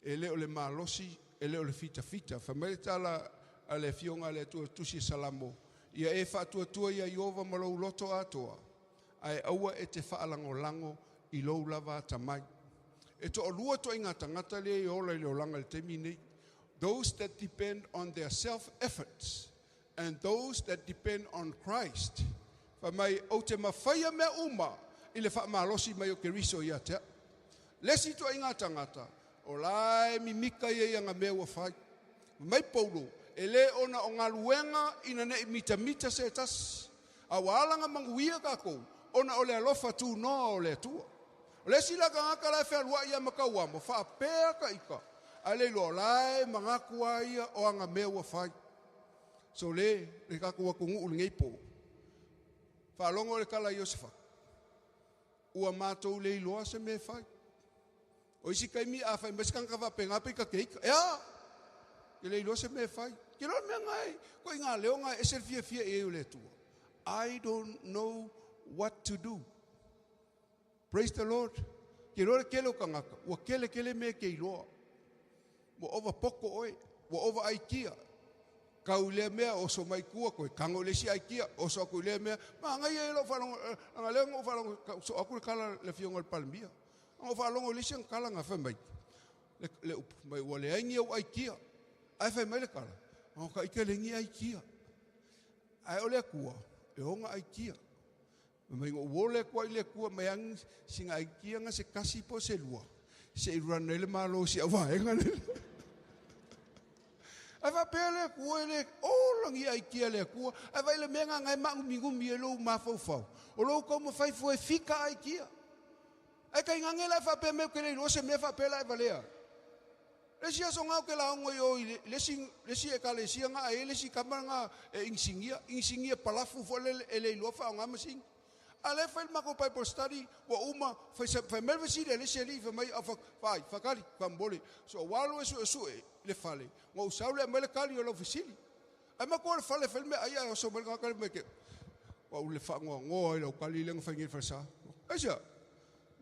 E le o le malosi, e le o le fitafita. Fai mai le tala a le Afioga a le Atua tusi e Salamo, ia e faatuatua ia Ieova ma lou loto atoa, ae aua e te faalagolago i lou lava atamai. E toalua ituaiga tagata lea e ola i le olaga i le taimi nei. Those that depend on their self efforts and those that depend on Christ. Fai mai, ou te mafaia mea uma i le faamalosi mai o Keriso ia te au. Le isi ituaiga tagata, o la e mimika ia i ana mea ua fai. Fai mai Paulo, e le ona o galuega ina ne i mitamita se tasi, a ua ala ona manuia tatou ona o le alofa tunoa o le Atua. O le isi la tagata la e fealuai ia ma tauamo, faapea ka ita, ae le iloa o la e manatu lava ia o ana mea ua fai. So le, le tatou atunuu i lenei po, faalogo i le tala a Iosefa, ua matou le iloa se mea e fai. O isi taimi a fai mai se tagata faapena pei ta te ita, e a? Ke le iloa se mea e fai. Ke iloa le mea na e, koe ngā leo ngā e ese le fiafia i ai o le Atua. I don't know what to do. Praise the Lord. Ke iloa le tele o tagata, ua kele kele mea e te iloa. Ua ova poto oe, ua ova aikia. Kau i lea mea, oso mai tua, toe tago i le isi aikia, oso atu i lea mea. Manaia ia lou faalogo, leaga lea na ou faalogo, soo atu le tala a le Afioga i le Palemia. Na ou faalogo i le isi ana tala na fai mai, le, le upu, mai ua leai ni au aikia. Ae fai mai le tala, o ka ike leai ni aikia. Ae o le Atua, e ona aikia. Fai mai na ou ole atu ai i le Atua, mai ang sina aikia nga se kasi po o se lua, se i run ai le Malo i si au vaega lea. Ae faapea le Atua e le ola ni aikia a le Atua, ae vaai le mea na e maagumigumi ai lou mafaufau, o lou taumafai fua e fika aikia. Ae tainane la e faapea mai ou te le iloa se mea faapea la e valea. Le isi aso na ou te lauga i o i le isi, le isi ekalesia na a e i ai le isi tama na e inisinia, inisinia palafu foi lele e le iloa faaaoga masini. A lea e fai le makou Bible study ua uma, fai fai mai le fesili a le isi alii fai mai, au fai, fakali, faamolemole, so ou alu e suesue i le fale, ona ou sau lea e aumai le kali o lau fesili. Ae matou o le fale e fai le meaai ae oso mai le tagata lea fai mai ke, ua ou le faanoanoa i lau kali lea na fai nei i le falesa. Aisea?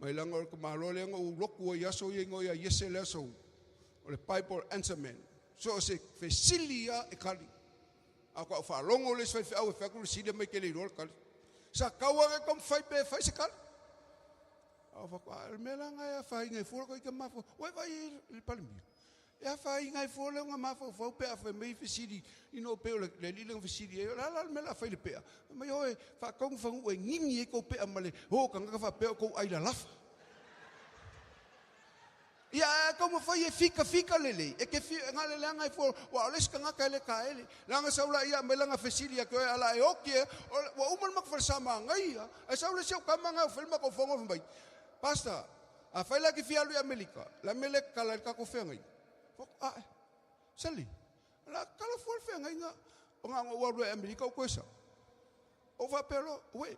Mai leaga o le tamaloa lea na ou lotu ai i aso ia igoa ia Iese le aso o le Bible Answer Man. So o se fesili lava e kali. A o ka ou faalogo le isi faifeau e fai atu le sili mai ke le iloa le kali. Sa tau lava taumafai pe fai se kali. A o fai atu, a o le mea la lena e afaina ai fua le ita mafaufau. Ua e vaai i le Palemia? E afaina ai fua le ona mafaufau pe a fai mai fesili ina o pei o le alii lea na fesili ai, o le a la le mea o le a fai i le pea? Fai mai, oe, faatonu fanuu e gigi ai tou pea ma le o tagata faapea o tou ai lalafa. Ia, ae a taumafai e fikafika lelei, e te fiu, e na o le leaga ai fua, aua o le isi tagata e le taele. Leaga sau la ia aumai lana fesili ia te oe, a o le a e oti ea, ua uma le matou falesa manaia, ae sau le isi au tama na e fai le matou fono fai mai, Pastor, afai la e te fia alu i Amerika, o le a le mea e le tatala ai le tatou feagaiga? Fai atu, Ae, sali, o le a tatala fua le feagaiga, ona ou alu ai i Amerika ou toe sau. Ou faapea loa, Uē,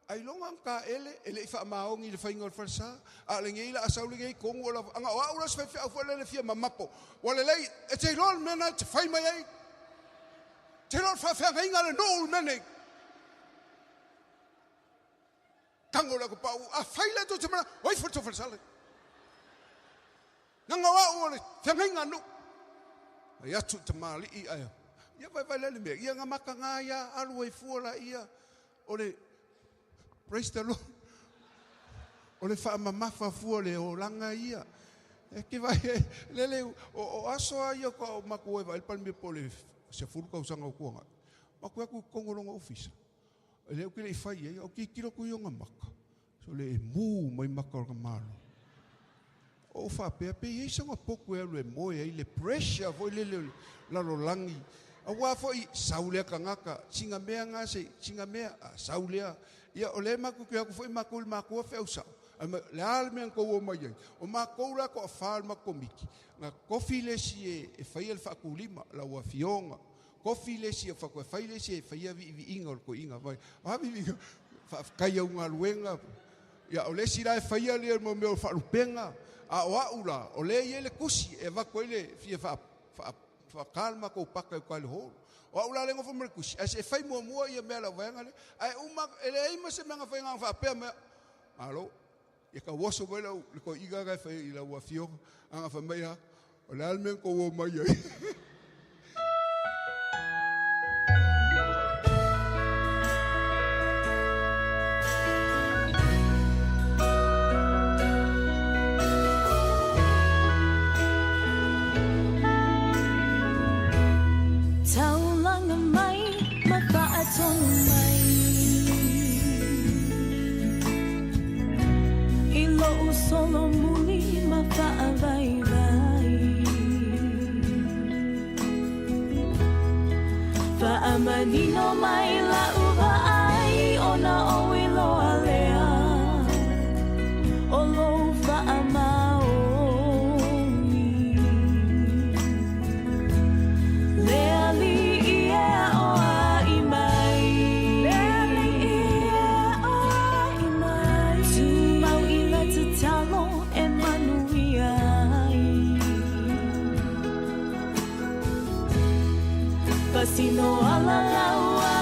ailoga ana taele e le i faamaoni i le faiga o le falesa, a o lenei la a sau lenei i totonu o lava, ana o au la se faifeau foi lele e fia mamapo, ua lelei, e te iloa le mea lena e te fai mai ai, e te iloa le faafeagaiga a le nuu i le mea nei. Tago le atopau, afai la tou te manao, o ifo i le tou falesa lea. Leaga o au o le feagaiga a nuu. Fai atu i tamalii ae ia vaivai lea le mea, ia na mataga ia alu ai fua laia o le praise the Lord. O le faamamafa fua o le olaga ia. E ke vai lele o aso a ia ko maku e vai le Palemia po o le 10 tausaga o tuanai. Maku atu i totonu o lona ofisa. E le ou te le i fai i ai, a o tilotilo atu i ona maka, sole e mū mai maka o le tamaloa. Ou faapea, pe i ai sona potu e alu e moe ai le pressure foi lele o le lalolagi. Aua foi, sau lea tagata, sina mea na se, sina mea, a sau lea. Ia, o lea matou te o atu foi matou i le matou feau sao. Ae ma, le a le mea na tou omai ai? O matou la toafa o le matou komiti, na tofi le isi e faia le faatulima, lau Afioga Kofi le isi e faatoa fai le isi e faia viiviiga o le toeaina vai. O a viiviiga? Faafetai au galuega. Ia o le isi la e faia le mo mea o faalupega. A o au la, o lea e i ai le tusi e avatu ai le fia faa faa faata le matou paka i uka i le hall. O au la lea e nofo ma le tusi, ae se i fai muamua ia mea a lau vaega lea. Ae uma, e leai ma se mea na fai na ona faapea mai, malo, ia tauoso mai lau le toeaina la e fai i lau afioga, a na fai mai lava, o le a le mea na tou omai ai? Taulaga mai ma faatonu mai I lou solomuli ma faavaivai Faamanino mai lau vaai Ona ou iloa lea O lou faamaoni Le Alii e aoai mai Le Alii e aoai mai Tumau i le tatalo e manuia ai Pasino ala lau a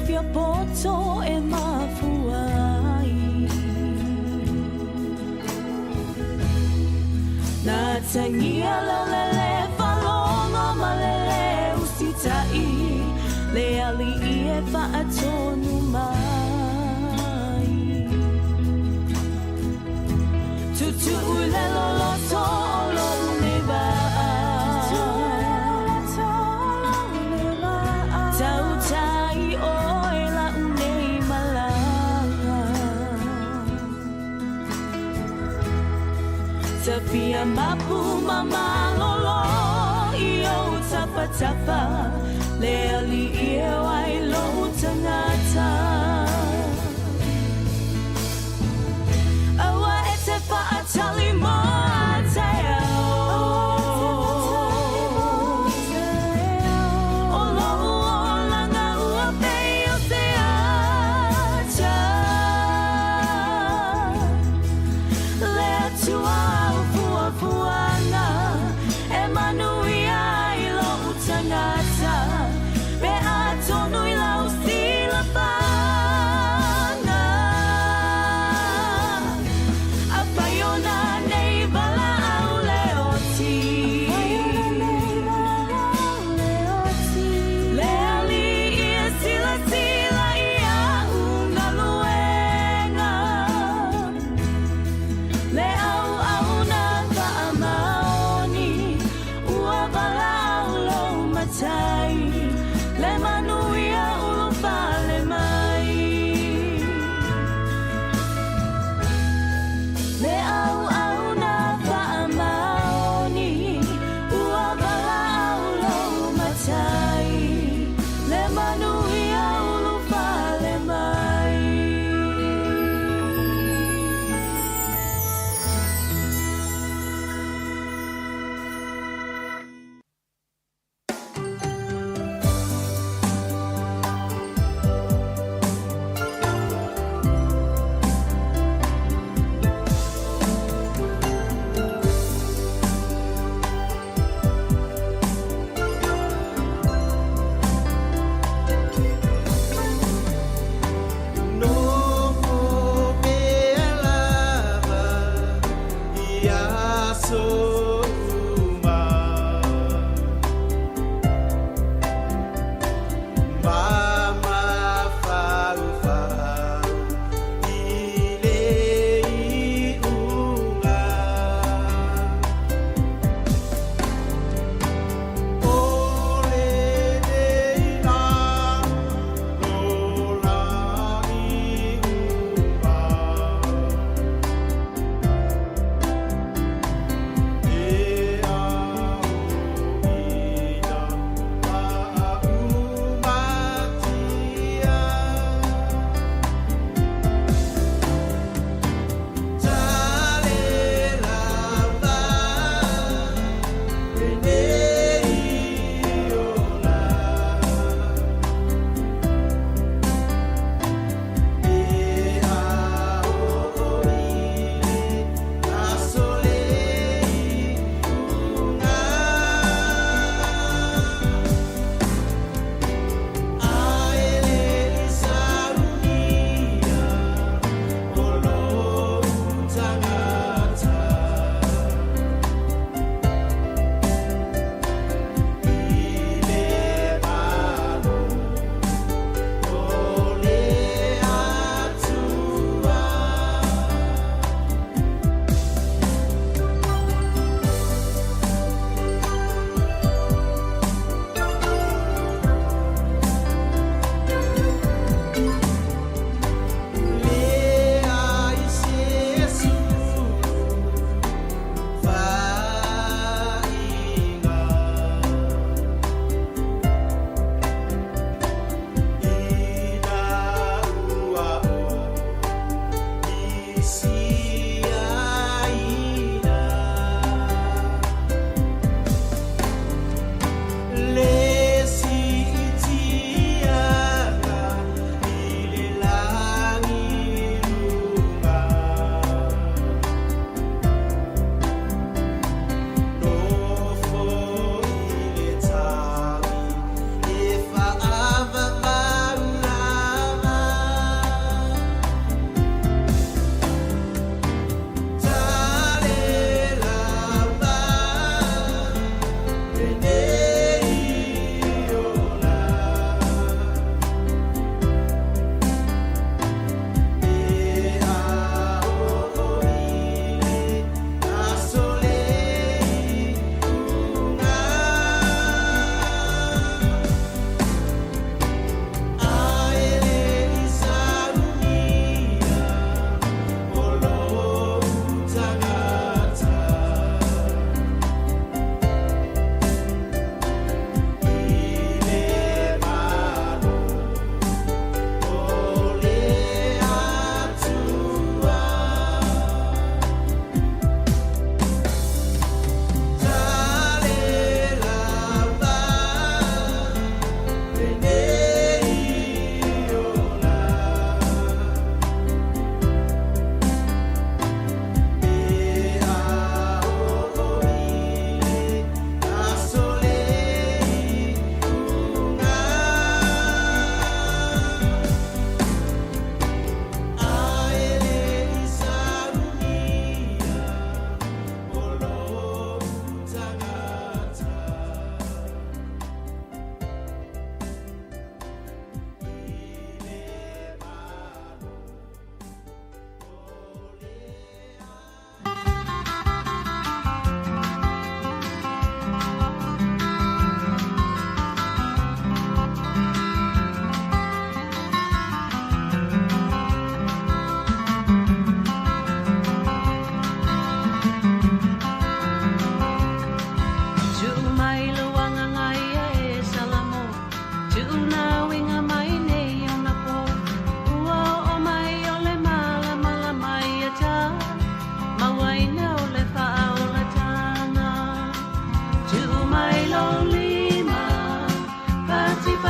fia poto e mafua ai. Na tangia lau lele falogo ma lele usitai, le alii e faatonu mai. Tutuu i le loloto o lou nei vaa. Tautai oe lau nei malaga. Tafia mapu ma malolo i ou tafatafa, le alii e o ai lou tagata. Aua e te faatali mo taeao. O lou olaga ua pei o se ata. Le Atua au fuafuaga e manuia ai lou tagata. Pe atonu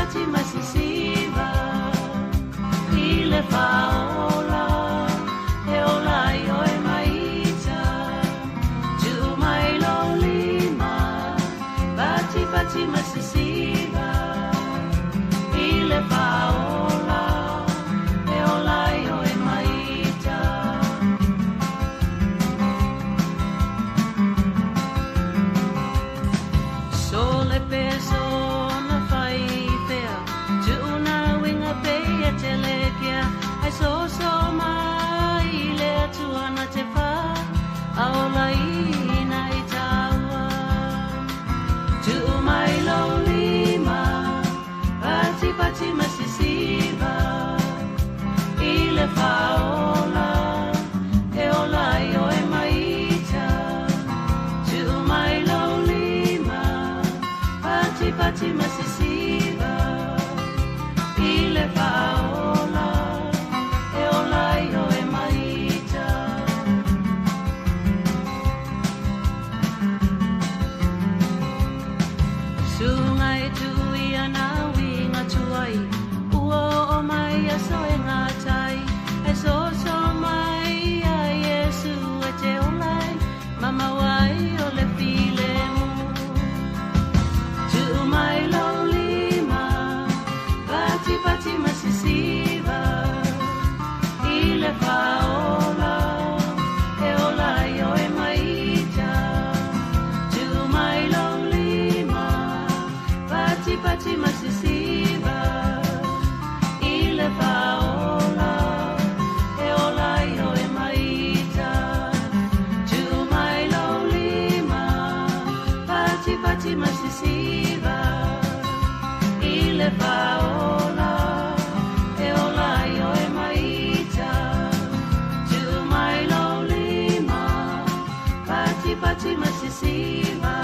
pati masisiva i le faaola e ola ai oe maita. Tuu mai lou lima patipati masisiva i le faaola e ola ai oe maita. So le peso na fai pea, tuuna winga pea te lekia, ai so so mai le atua na te wha, aola ina i taua. Tuu mai lau lima, pati pati masisiva, i le whaola, e ola ai oe maita. Tuu mai lau lima, pati pati masisiva, i le whaola, e ola ai oe maita. Sunga e tui ana winga tuai, ua o mai a soe ngā tai, e so so mai a Yesu e te olai, mama wai o le file mu. Tuu mai lau lima, pati pati masisiva, i le whaola, e ola ai oe maita. Tuu mai lau lima, pati pati masisiva, i le whaola, e ola ai oe maita. Tuu mai lau lima, pati pati masisiva, i le whaola, e ola ai oe maita. Tuu mai lau lima, pati pati masisiva,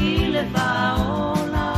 i le whaola,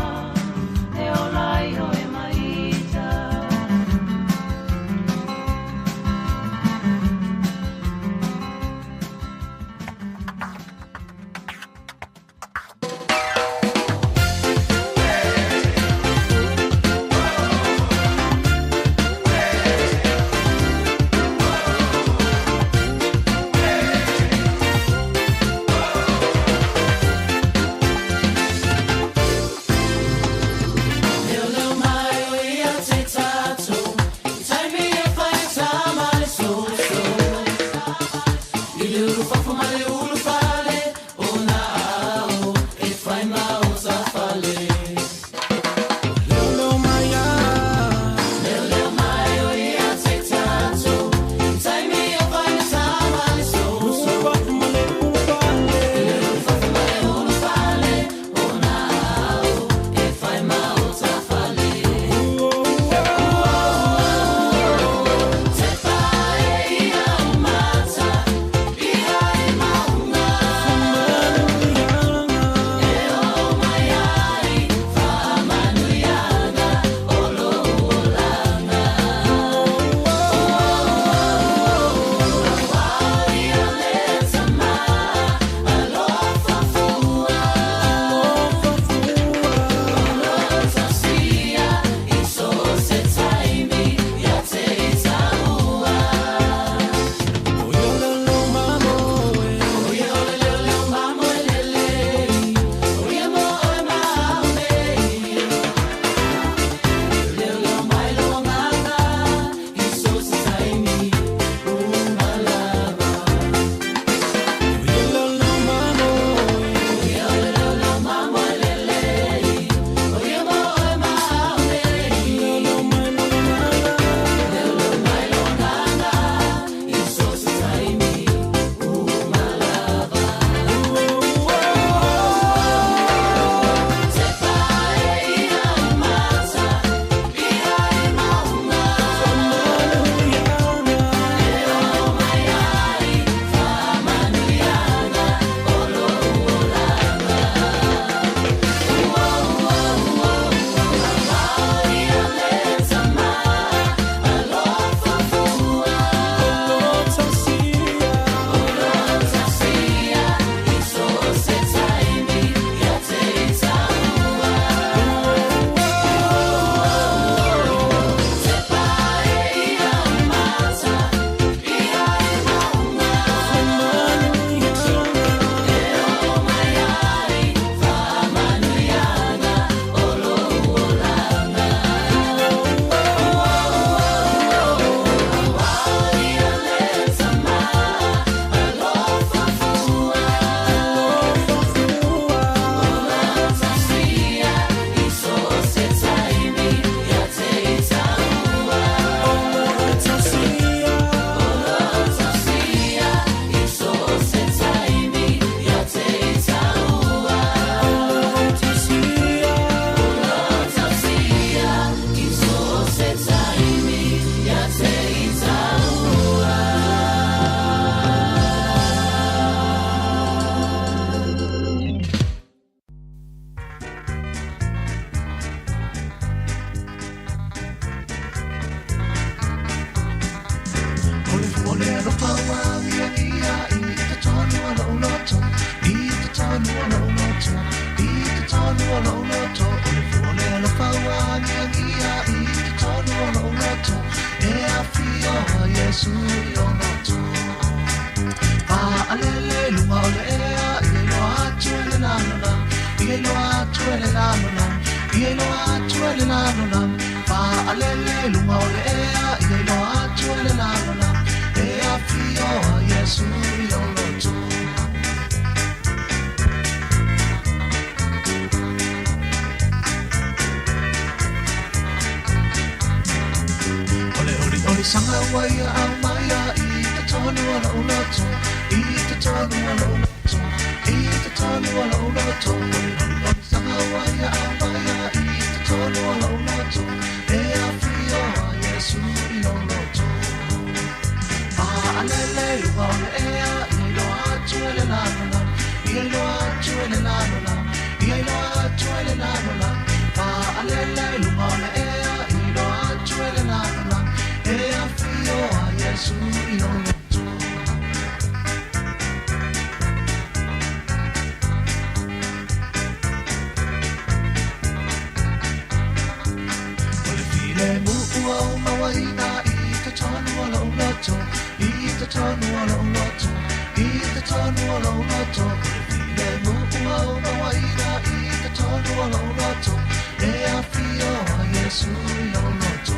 Iesu i lou loto. Fa'alele i luga o le ea, ia iloa atu e le lalolagi, ia iloa atu e le lalolagi, ia iloa atu e le lalolagi. Fa'alele i luga o le ea, ia iloa atu e le lalolagi, e afio a Iesu i lou loto. O le olioli saga ua ia aumaia i totonu o lou loto, i totonu o lou loto, i totonu o lou loto. O le olioli saga ua ia aumaia i totonu o lou loto, e afio a Iesu i lou loto. Fa'alele i luga o le ea, ia iloa atu e le lalolagi, ia iloa atu e le lalolagi, ia iloa atu e le lalolagi. Fa'alele i luga o le ea, ia iloa atu e le lalolagi, e afio a Iesu i lou loto. O le filemu ua ou mauaina i totonu o lou loto, i totonu o lou loto, i totonu o lou loto. O le filemu ua ou mauaina i totonu o lou loto, e afio a Iesu i lou loto.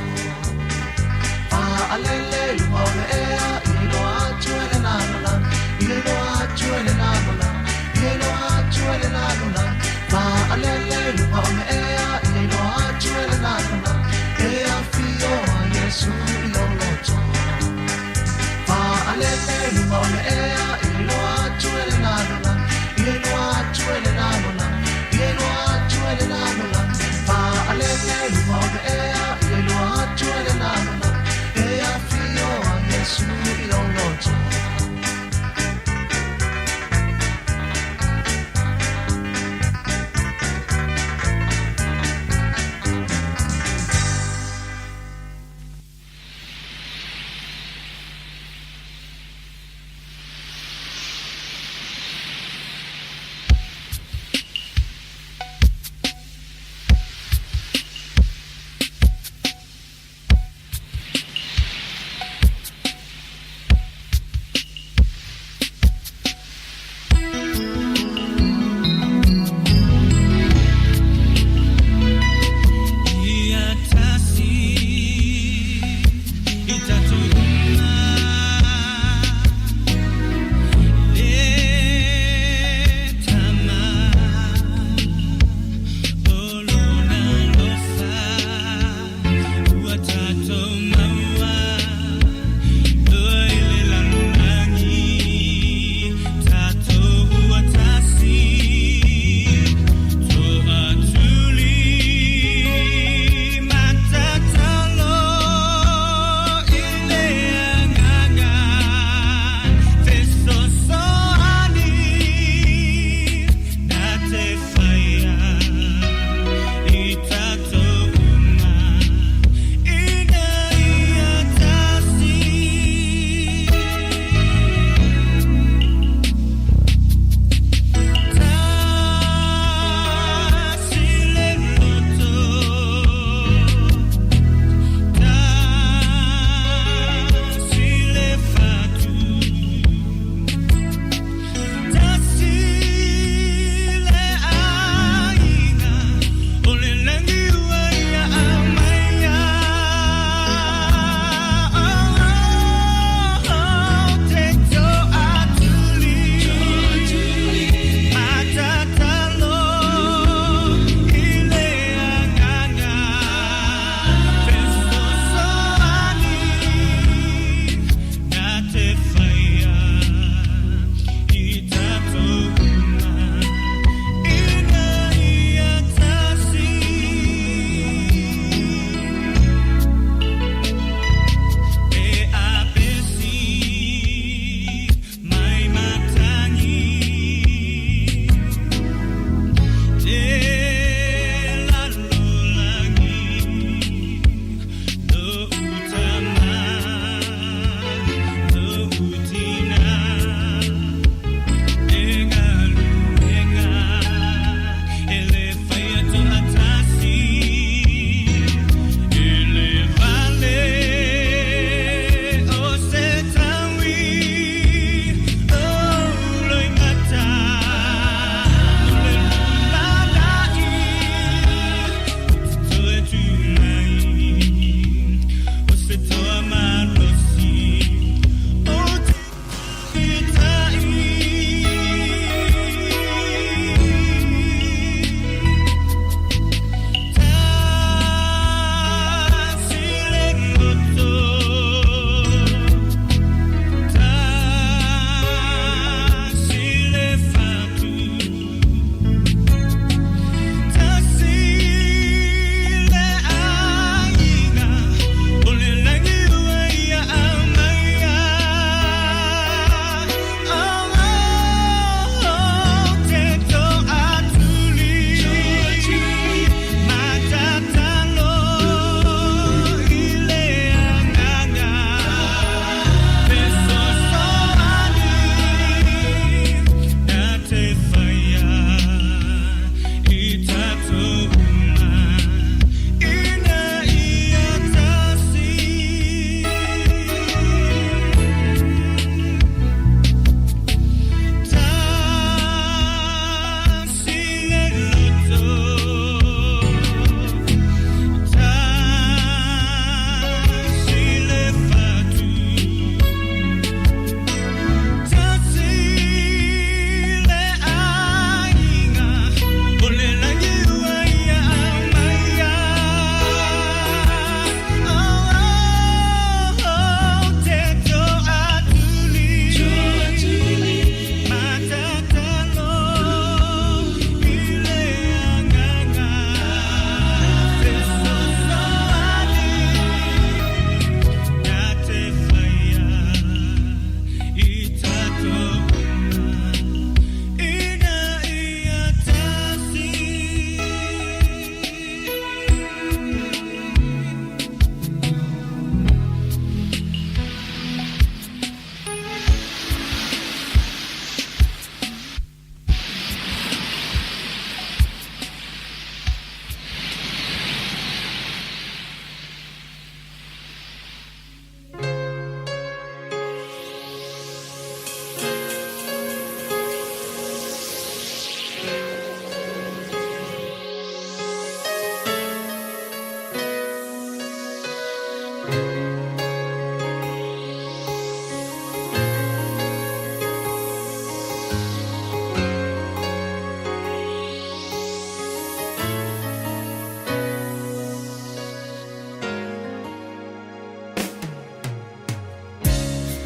Fa'alele i luga o le ea, ia iloa atu e le lalolagi, ia iloa atu e le lalolagi, ia iloa atu e le lalolagi. Fa'alele i luga o le ea, ia iloa atu e le lalolagi, e afio a Iesu i lou loto. Fa'alele i luga o le ea, ia iloa atu e le lalolagi, ia iloa atu e le lalolagi, ia iloa atu e le lalolagi. Fa'alele i luga o le ea, ia iloa atu e le lalolagi, e afio a Iesu i lou loto.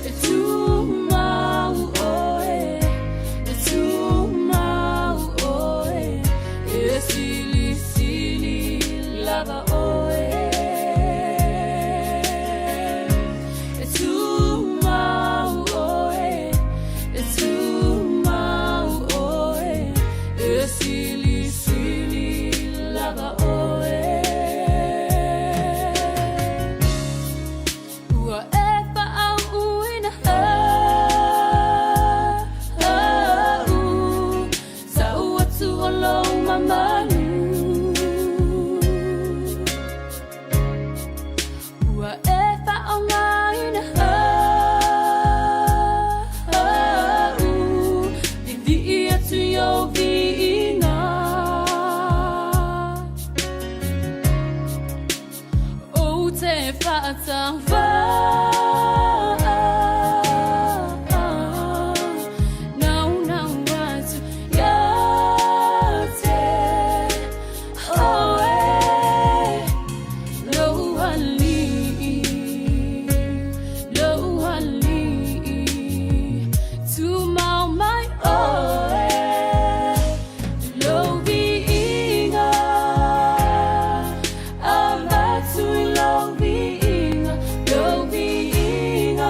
E tumau oe, e tumau oe, e silisili lava oe. E tumau oe, e tumau oe, e silisili lava oe. Ua e faauuina au, Sa atu o lou mamalu. Ua e faaaogaina au, Vivii atu i ou viiga. Ou te faatauva naunau atu ia te oe, Lou alii, lou alii, tumau mai oe, Lou viiga, avatu i lou viiga, lou viiga.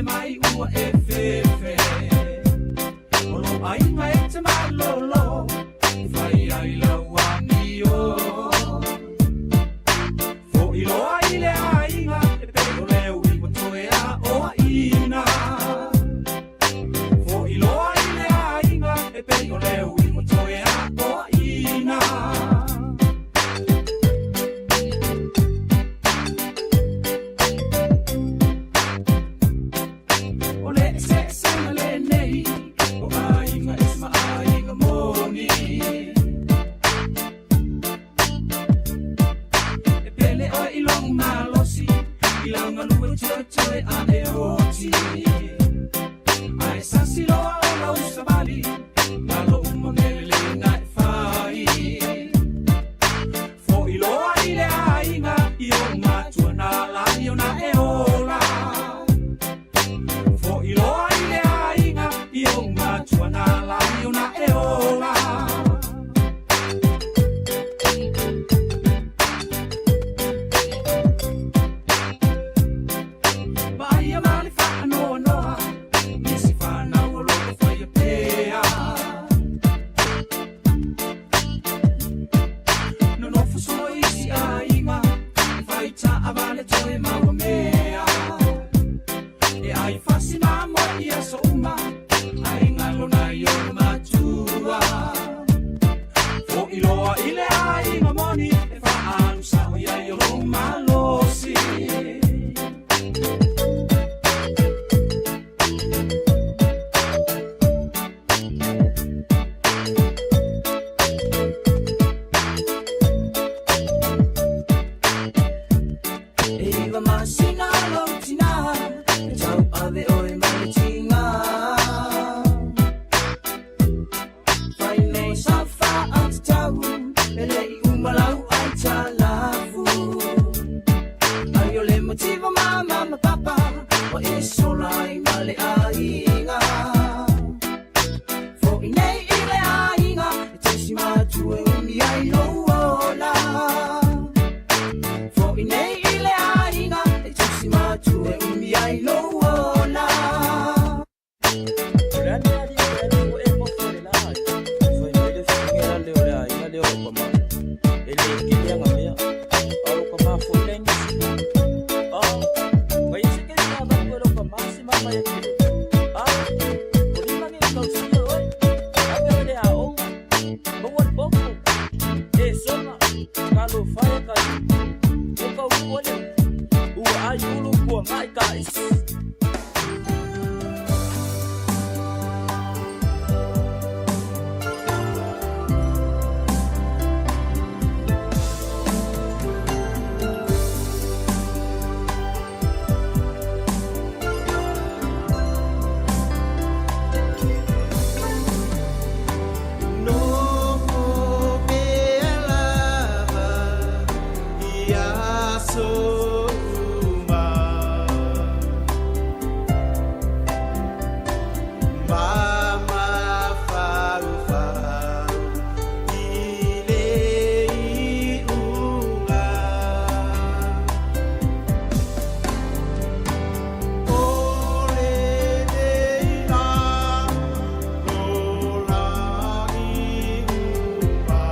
mai ua e fefe. O lou aiga e te malōlō, fai ai lau amio. Fo'i loa i le aiga, e pei o le ui ua toe aoaʻina. Fo'i loa i le aiga, e pei o le ui ua toe aoaʻina. O le eseesega lenei, o aiga ese ma aiga moni. E pele oe i lou malosi, i lau galue toetoe ae oti. Ae sasi loa o lau savali, galo uma mea lelei na e fai. Fo'i loa i le aiga, i ou matua na ala ai ona e ola. Fo'i loa i le aiga, i ou matua na ala ai ona e ola. Vaaia ma le faanoanoa, nisi fanau o lo o faia pea. Nonofo solo isi aiga, e fai taavale toe maua mea. E ai fasi ma moe i aso uma, ae galo nai ona matua. Fo'i loa i le aiga moni, e faaalu sao i ai o lou malosi. E 9 masina lou tinā, e tauave oe mai le tiga. Fai loa sau faatatau, e leʻi uma lau aitalafu. Ai o le mativa mama ma papa, ua e sola ai ma le aiga. Fo'i nei i le aiga, e tusi matua e umi ai lou ola. Fo'i nei i le aiga, e tusi matua e umi ai lou ola. O le a le alii e alu ua e nofo i le laai? Fai mai le finagela lea o le aiga lea o lou tama, E lē kele ana mea, a o lou tamā foi lae gisi. A, fai ai se kaimi na avatu e lou tamā si mama ia te oe. A, o lima nei tausia oe, ave oe i le aoga, maua le poto, e soga, talofa e ka ua taunuu ai le ua ai ulu puagaʻi taʻisi. Nofo pea lava i aso uma. Ma mafaufau i le iuga. O lenei lā o lagi uma.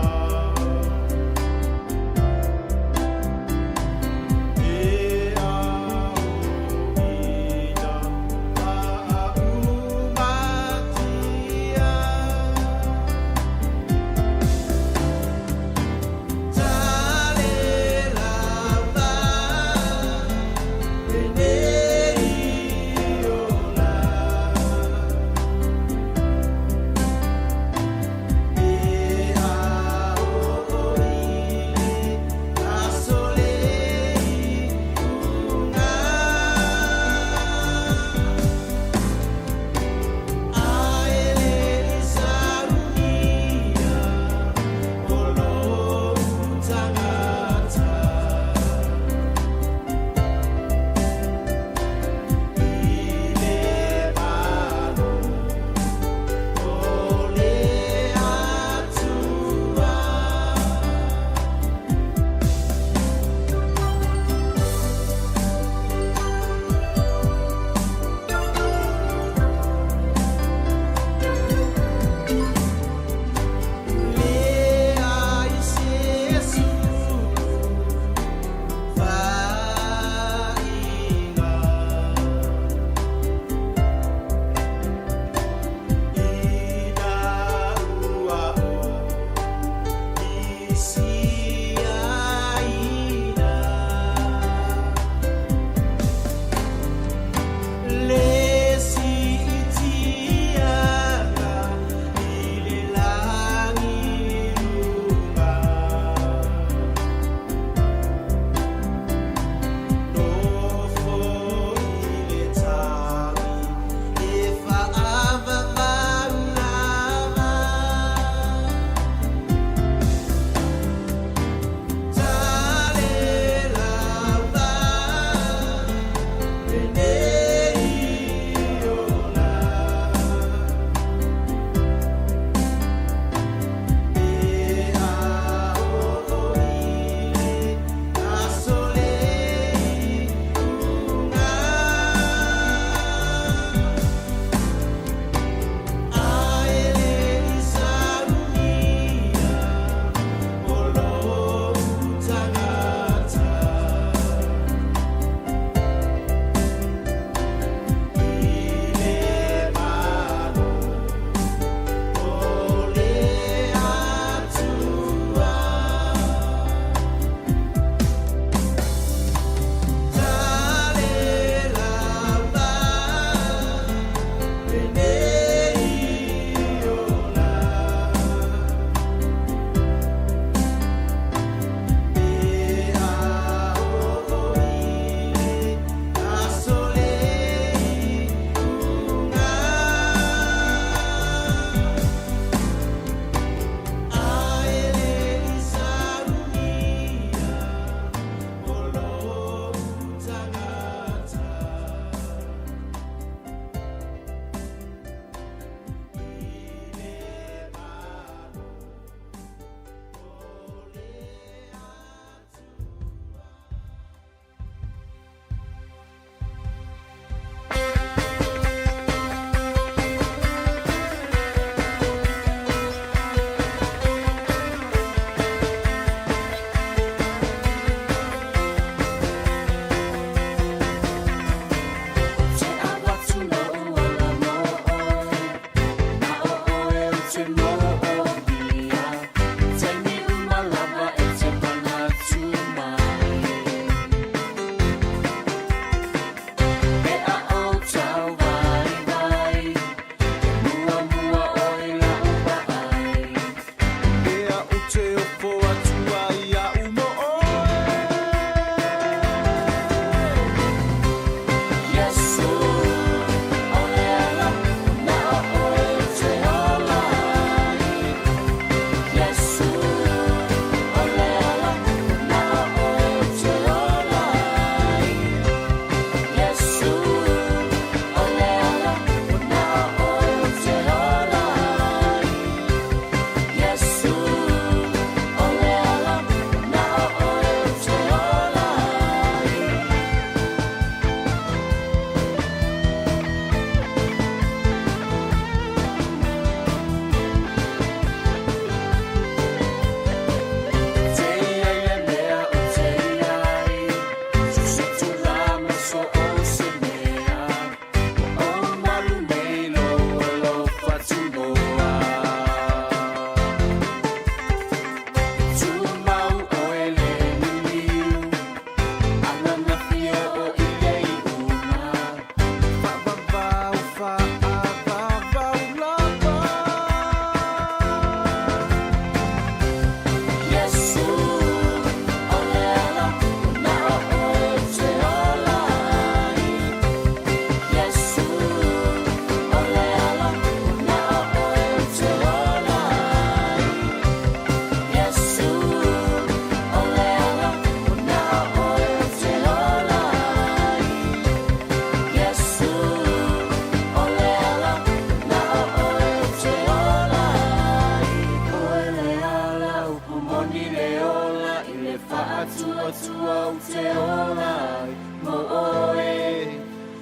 ou te ola ai mo oe,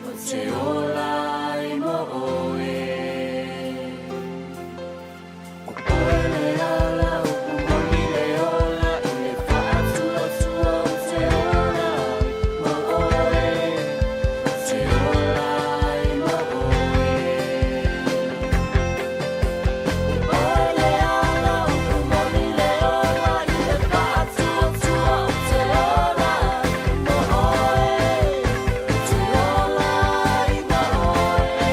o te ola ai mo oe. O oe le ala, upu moni le ola, i le faatuatua o te ola ai mo oe, o te ola ai mo oe. O le ala, upu moni le ola, i le faatuatua o te ola ai mo oe, o te ola ai mo oe.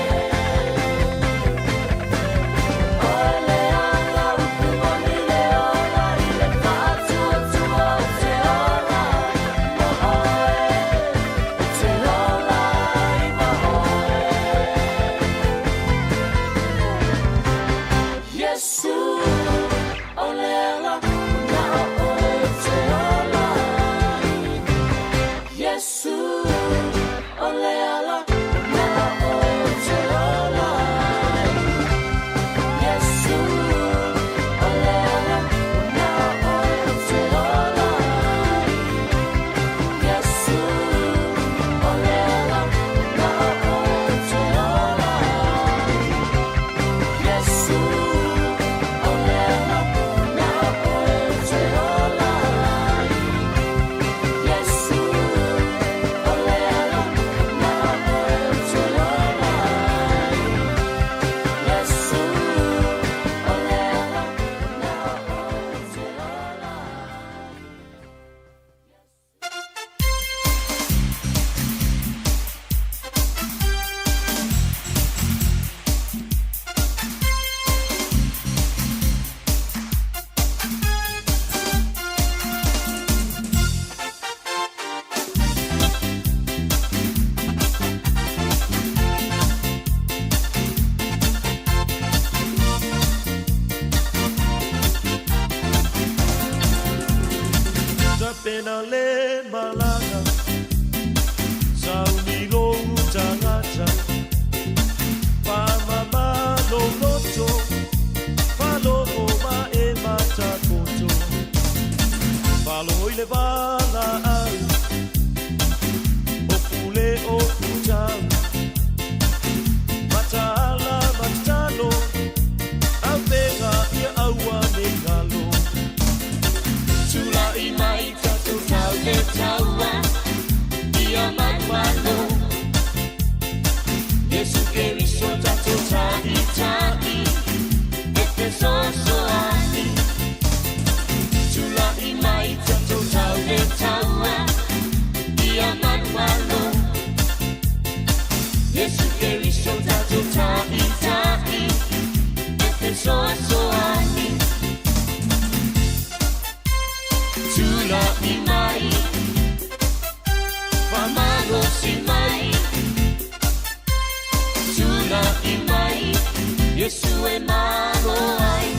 O le ala, upu moni le ola, i le faatuatua o te ola ai mo oe, o te ola ai mo oe. Iesu, o le ala, na o oe o te ola ai. Iesu, o le ala, na o oe o te ola ai. Iesu, o le ala, na o oe o te ola ai. Iesu, o le ala, na o oe o te ola ai. Iesu, o le ala, na o oe o te ola ai. Iesu, o le ala, na o oe o te ola ai. Iesu, o le ala, na o oe o te ola ai. Tapena le malaga Sauni lou tagata Faamama lou loto Faalogo ma e matakoto Faalogo i le valaau O pule o futau Mataala matatalo Avega ia aua ne galo. Tula'i mai tatou tau le taua ia manualo. Iesu Keriso tatou ta'ita'i e fesoasoani. Tula'i mai tatou tau le taua ia manualo. Iesu Keriso tatou ta'ita'i e fesoasoani. Tula'i mai, faamalosi mai. Tula'i mai, Iesu e malo ai.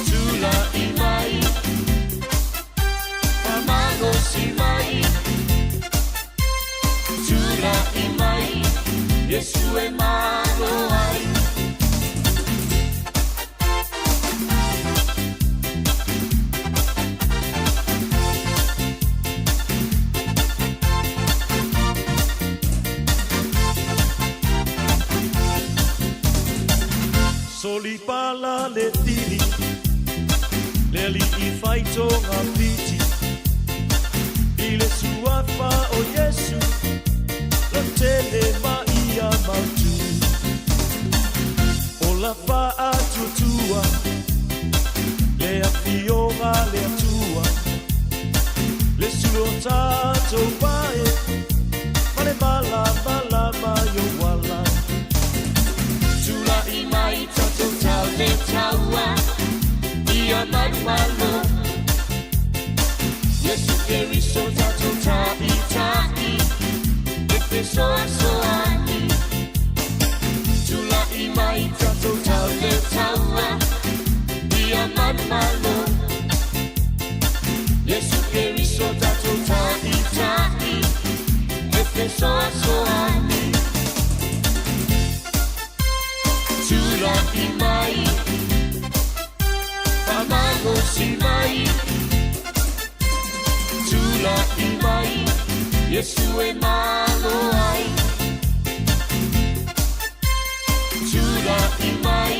Tula'i mai, faamalosi mai. Tula'i mai, Iesu e malo ai. Solipala le tili Le alii faitoga piti I le suafa o Iesu Lotele ma ia mautu O la faatuatua Le afioga le Atua Le sulu o tatou pae Ma le malamalama i ou ala. Tula'i mai tatou tau le taua ia manualo. Iesu Keriso tatou ta'ita'i e fesoasoani. Tula'i mai tatou tau le taua ia manumalo. Iesu Keriso tatou ta'ita'i e fesoasoani. Tula'i mai, faamalosi mai. Tula'i mai Iesu e malo ai. Tula'i mai,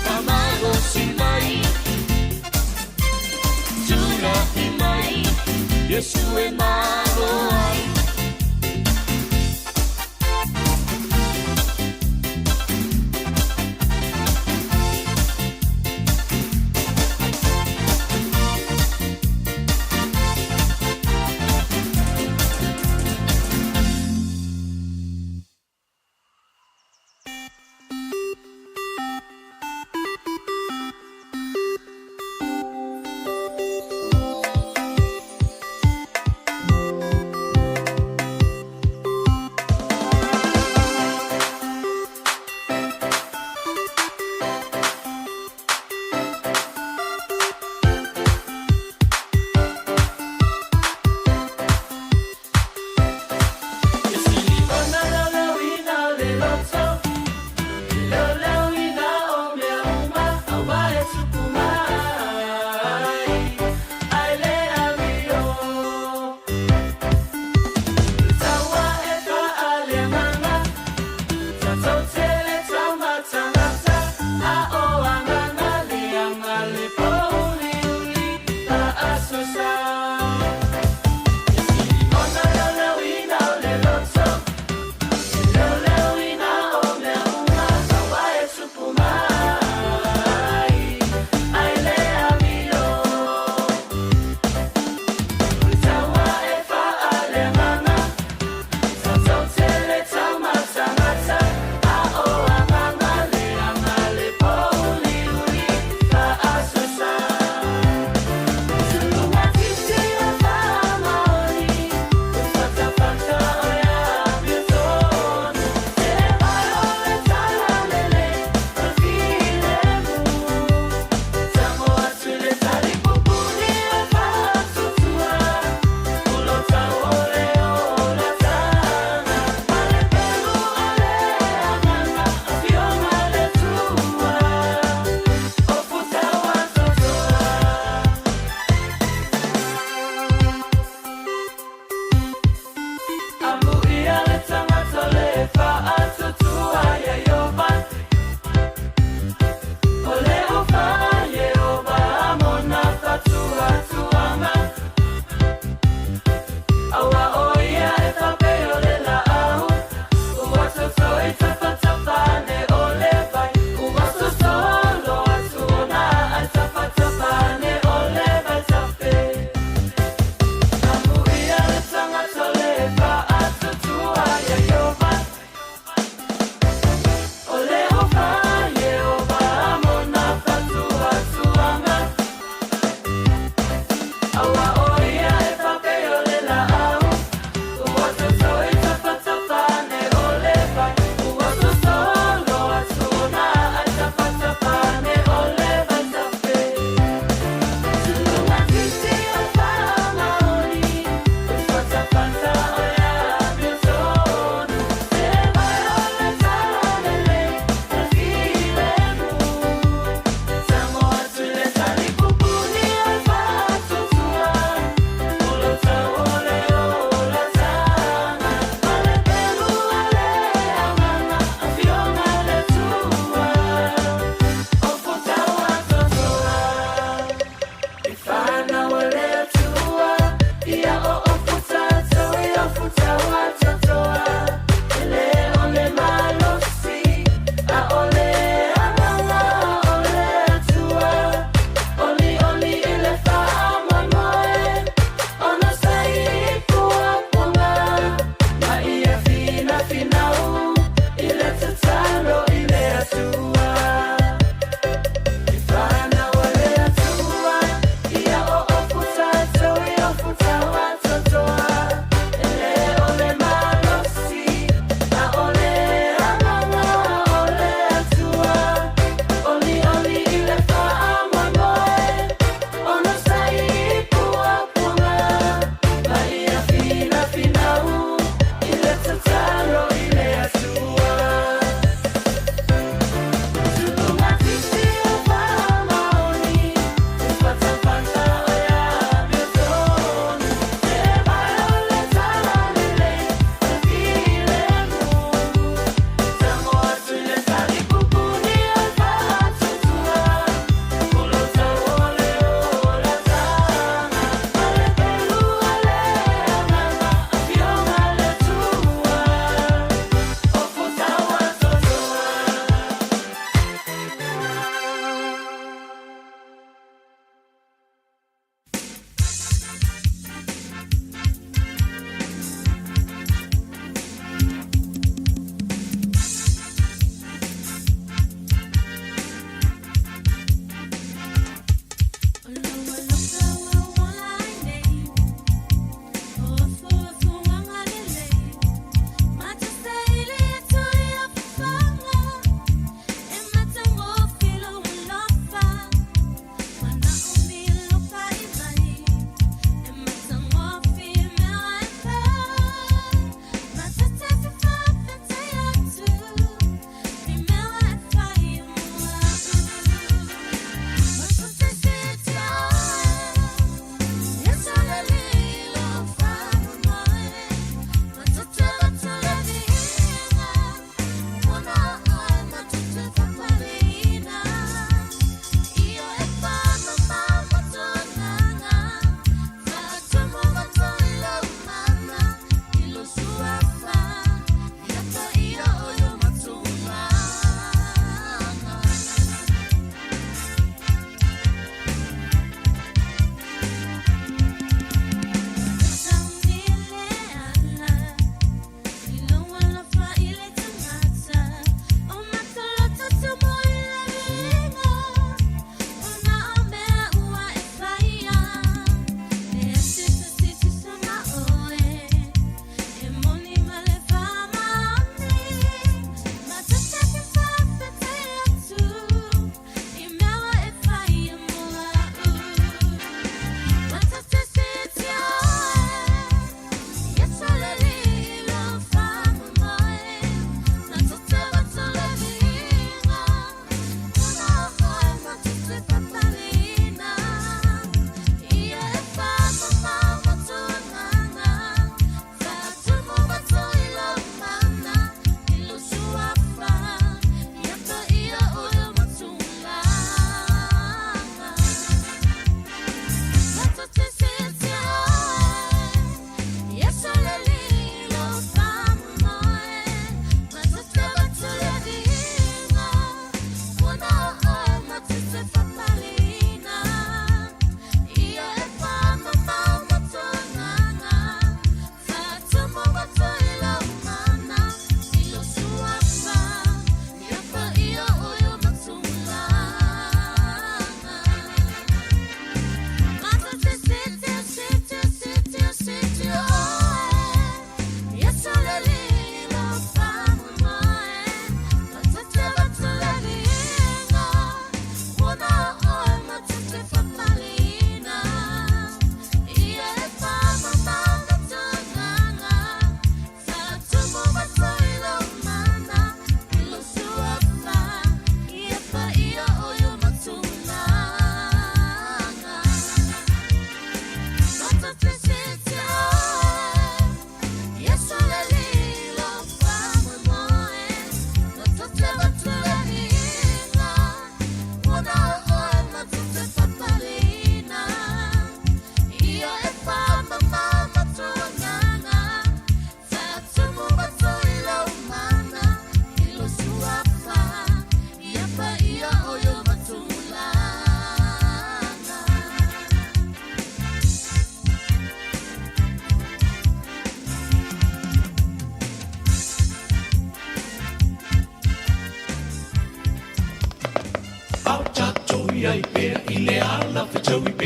Faamalosi mai. Tula'i mai Iesu e malo ai.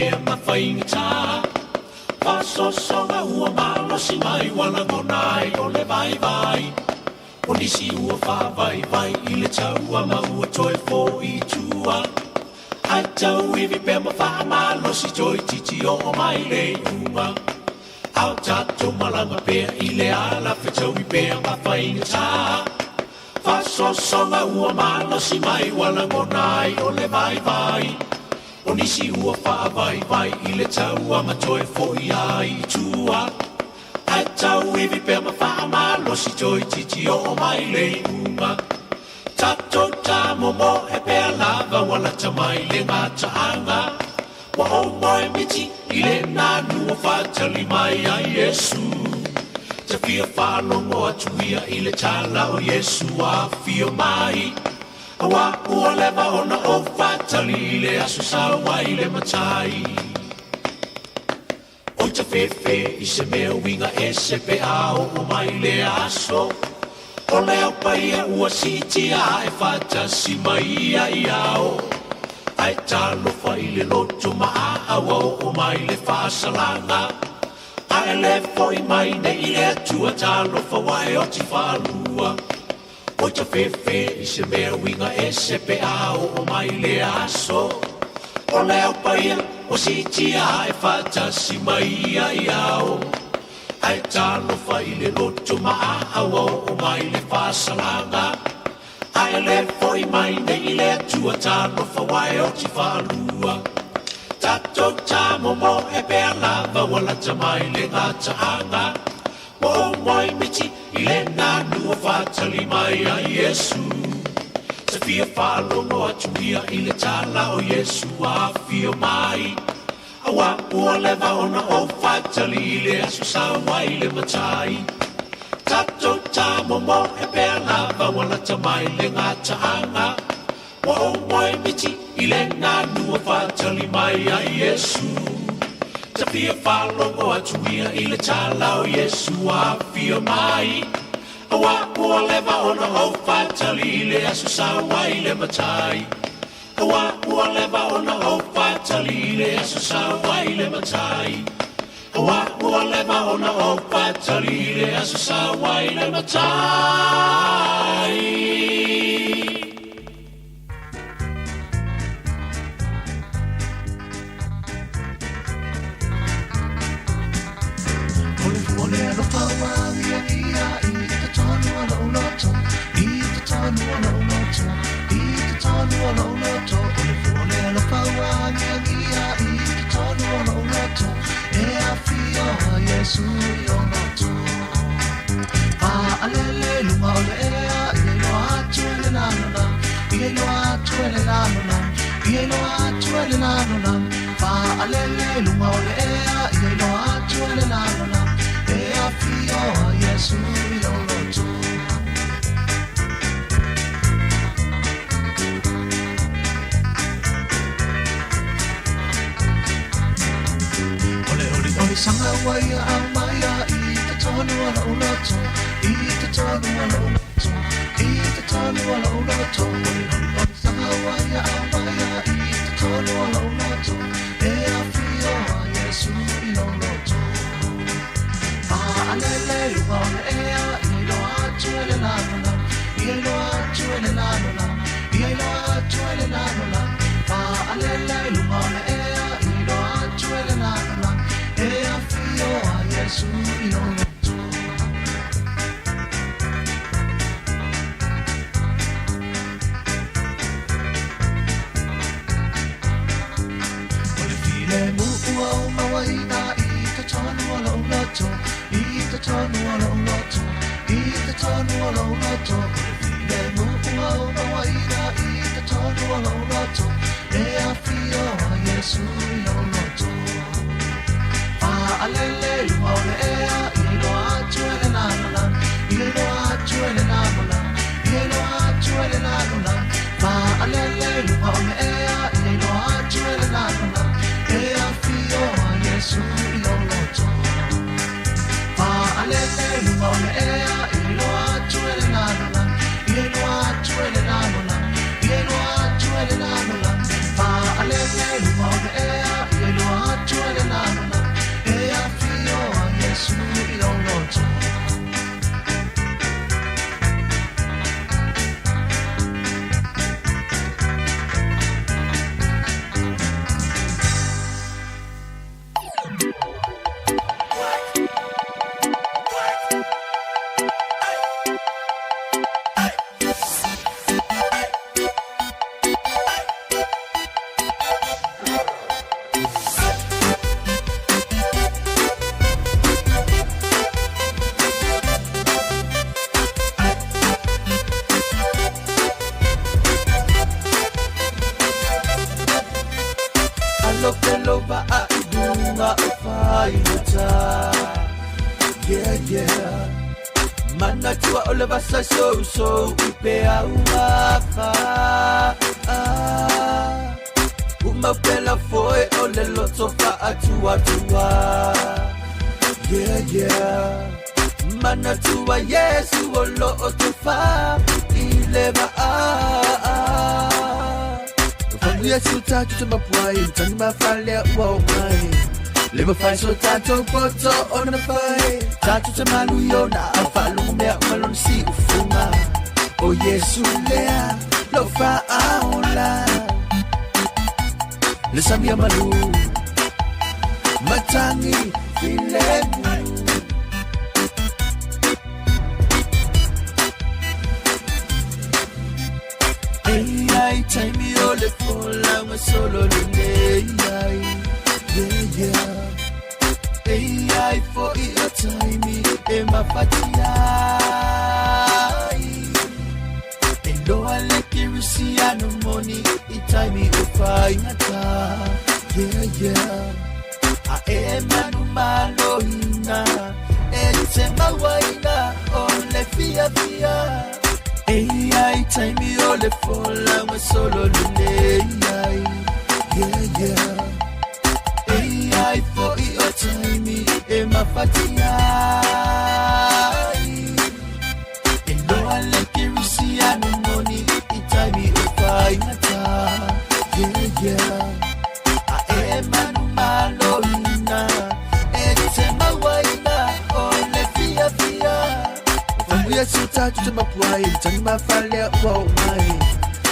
pea ma faigata. Faasoasoga ua malosi mai ua lagona ai o le vaivai. O nisi ua faavaivai i le taua ma ua toe foʻi i tua. Ae tauivi pea ma faamalosi toeititi oo mai le iuga. A o tatou malaga pea i le ala fetaui pea ma faigata. Faasoasoga ua malosi mai ua lagona ai o le vaivai. O nisi ua faavaivai i le taua ma toe foʻi ai i tua. Ae tauivi pea ma faamalosi toeititi oo mai le iuga. Tatou tamomoe pea lava ua lata mai le gataaga. Ua ou moemiti i le nanu ua faatali mai ai Iesu. Ta fia faalogo atu ia i le tala o Iesu afio mai. Auā ua leva ona ou faatali i le aso sau ai le Matai. Oi ta fefe i se mea uiga ese pe a oo mai lea aso. O le Au Paia ua siitia ae faatasi ma ia i ao. Ae talofa i le loto maaa ua oo mai le faasalaga. Ae le foʻi mai nei i le Atua talofa ua e oti faalua. Oi ta fefe i se mea uiga ese pe a oo mai lea aso. O le Au Paia ua siitia ae faatasi ma ia i ao. Ae talofa i le loto maaa ua oo mai le faasalaga. Ae le foʻi mai nei i le Atua talofa ua e oti faalua. Tatou tamomoe pea lava ua lata mai le gataaga. Ua ou moemiti i le nanu ua faatali mai ai Iesu. Ta fia faalogo atu ia i le tala o Iesu afio mai. Auā ua leva ona ou faatali i le aso sau ai le Matai. Tatou tamomoe pea lava ua lata mai le gataaga. Ua ou moemiti i le nanu ua faatali mai ai Iesu. Ta fia faalogo atu ia i le tala o Iesu afio mai. Auā ua leva ona ou faatali i le aso sau ai le Matai. Auā ua leva ona ou faatali i le aso sau ai le Matai. Auā ua leva ona ou faatali i le aso sau ai le Matai. O le fua o le alofa ua agiagia i totonu o lou loto, i totonu o lou loto, i totonu o lou loto. O le fua o le alofa ua agiagia i totonu o lou loto, e afio ai Iesu i lou loto. Faalele i luga o le ea, ia iloa atu e le lalolagi, ia iloa atu e le lalolagi, ia iloa atu e le lalolagi. Faalele i luga o le ea, ia iloa atu e le lalolagi, e afio ai Iesu i lou loto. O le oliolisaga ua ia aumaia i totonu o lou loto, i totonu o lou loto, i totonu o lou loto. O le oliolisaga ua ia aumaia i totonu o lou loto, e afio ai Iesu i lou loto. Faalele i luga o le ea, ia iloa atu e le lalolagi, ia iloa atu e le lalolagi, ia iloa atu e le lalolagi. Faalele i luga o le ea, ia iloa atu e le lalolagi, e afio ai Iesu i lou loto. O le filemu ua ou mauaina i totonu o lou loto, i totonu o lou loto, i totonu o lou loto. O le filemu ua ou mauaina i totonu o lou loto, e afio ai Iesu launga o faingata. Yeah, yeah. Manatua o le vasa sousou i pe au mafa. Umaupela foe o le loto faatuatua. Yeah, yeah. Manatua Yesu o loo tofa i le vaa. Fanuia su tatou te mapuai, tagi mafalea ua o mai. Le mafai so tatou poto ona fai. Tatou te malu i ona au faalogo mea uma lona siufuga. O Iesu lea lou faaola. Le sami ia malu, matagi filemu. Ei ai taimi o le folauga solo lelei ai. Yeah, yeah. Ei ai fo'i o taimi e mafatia ai. E loa le kerisiano moni i taimi o faigata. Yeah, yeah. A e manumaloina e te mauaina o le fiafia. Ei ai taimi o le folauga solo lelei ai. Yeah, yeah. Ei ai fo'i o taimi e mafatia ai. E loa le kerisiano moni i taimi o faigata. Yeah, yeah. A e manumaloina e te mauaina o le fiafia. Fanuia su tatou te mapuai, tagi mafalea ua oo mai.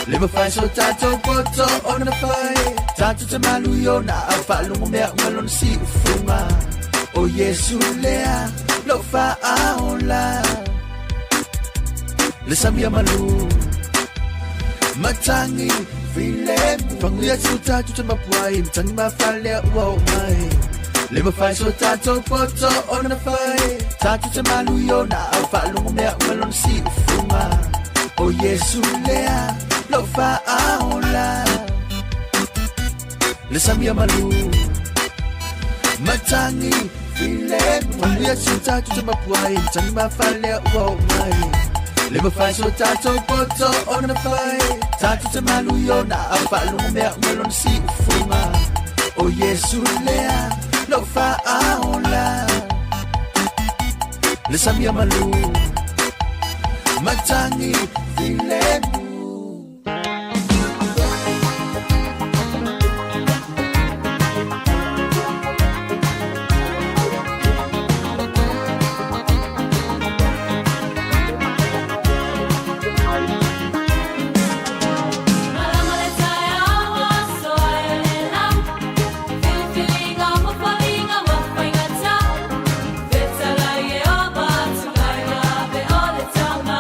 Le mafai so tatou poto ona fai. Tatou te malu i ona au faalogo mea uma lona siufuga. O Iesu lea lou faaola. Le sami ia malu, matagi filemu. Faguia su tatou te mapuai, tagi mafalea ua oo mai. Le mafai so tatou poto ona fai. Tatou te malu i ona au faalogo mea uma lona siufuga. O Iesu lea lou faaola. Le sami ia malu, matagi filemu. Faguia su tatou te mapuai, tagi mafalea ua oo mai. Le mafai so tatou poto ona fai. Tatou te malu i ona au faalogo mea uma lona siufuga. O Iesu lea lou faaola. Le sami ia malu, matagi filemu. Malama le taeao aso ai o le lau, filifiliga ma faliga ma faigata, fetalai e ova tulaiga be o le tama.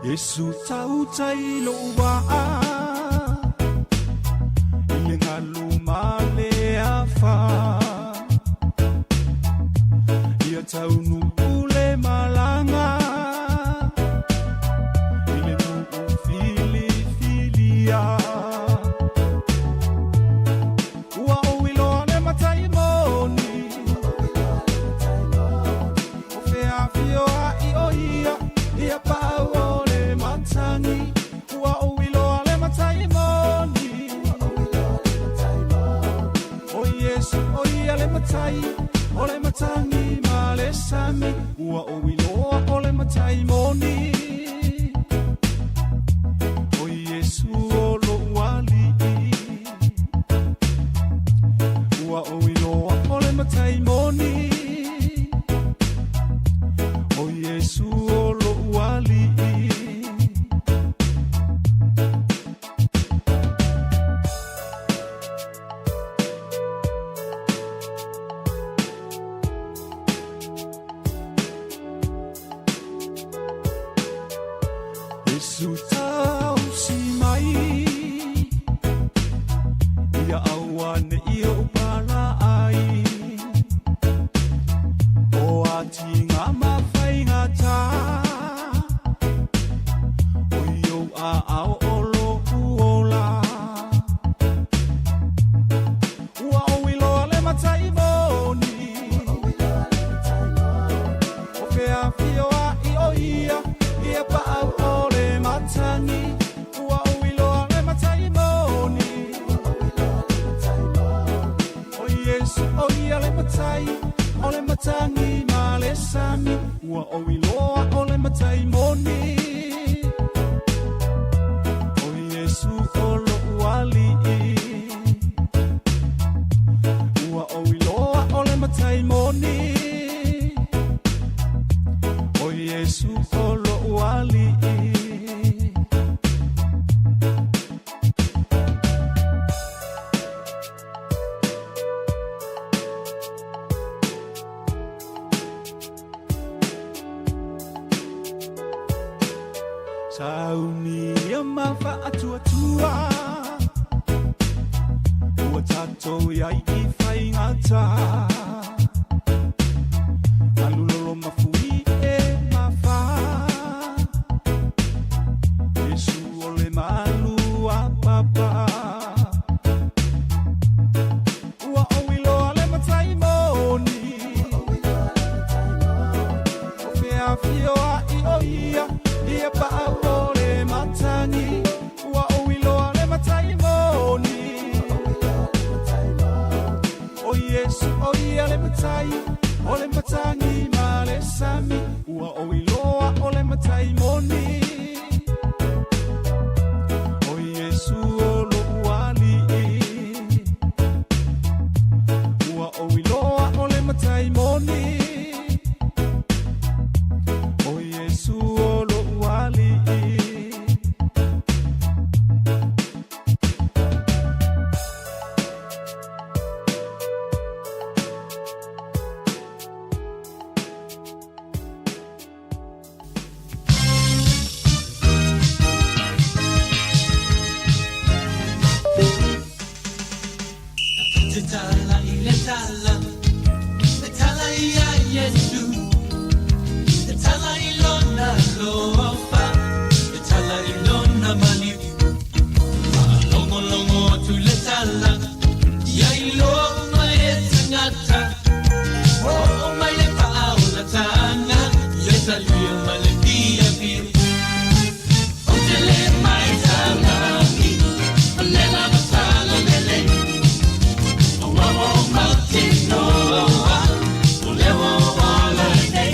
Yesu tautai lo waa Ile ngalu male afa Ia taunu ule malanga Ile nuu fili filia Ua oiloa le matai moni O fea fio ai o ia Ia pau o le matangi Ua oiloa le matai moni O Yesu o ia le matai O le matangi ma le sami Ua oiloa o le matai moni O Yesu o lo ualii Ua oiloa o le matai moni O Yesu o lo ualii Yesu tausi mai Ia aua ne i o pala ai O ati ngā mawhai ngā tā O iau a ao o lo uola Ua o iloa le matai moni O fea fio ai o ia Ia paau o le matangi Ua o iloa le matai moni O Yesu o ia le matai O le matangi ma le sami Ua o iloa o le matai moni O Yesu o lo ualii Ua o iloa o le matai moni O Yesu o lo ualii Sauni ia mawhaatuatua Ua tātou iai i whaingata Alulolo mafui e mawha Yesu o le malu a papa Ua oiloa le matai moni O fea fio ai o ia Ia paau o le matangi Ua oiloa le matai moni O Yesu o ia le matai O le matangi ma le sami Ua oiloa o le matai moni O Yesu o lo ualii Ua oiloa o le matai moni O Yesu o lo ualii Te tala i le tala, le tala ia Yesu, le tala i lona lofa, le tala i lona maliu. Whaalongolongo atu le tala, ia iloa uma e tangata. O o mai le whaaolatanga, ia talia ma le fia fia. O te le mai talaki, o le lava tala lele. O wa o mautinoa, o le o ala nei.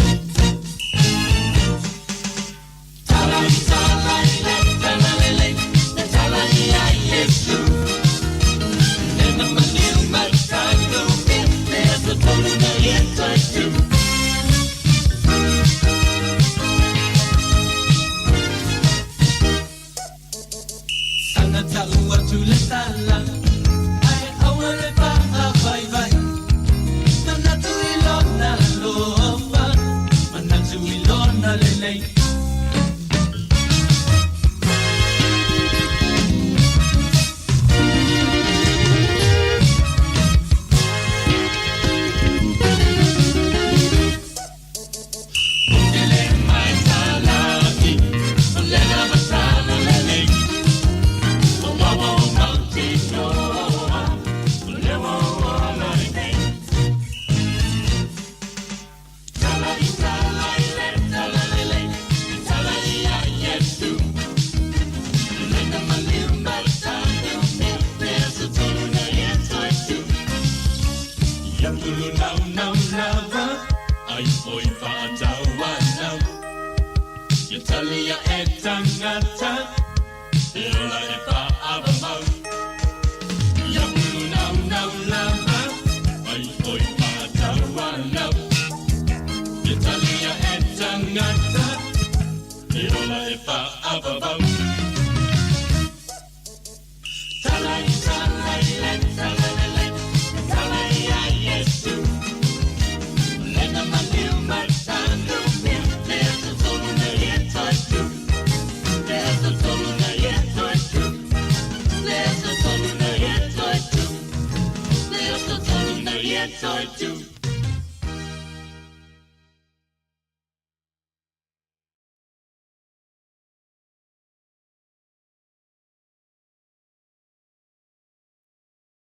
Tala i tala i le tala lele, le tala ia Yesu. Nena maniu matanu, le aso tolu na ia taitu. Ia talia e tangata, e ola e fa'avamau. Ia ulu naunau lava, ai oi fa'atauanau. Ia talia e tangata, e ola e fa'avavau.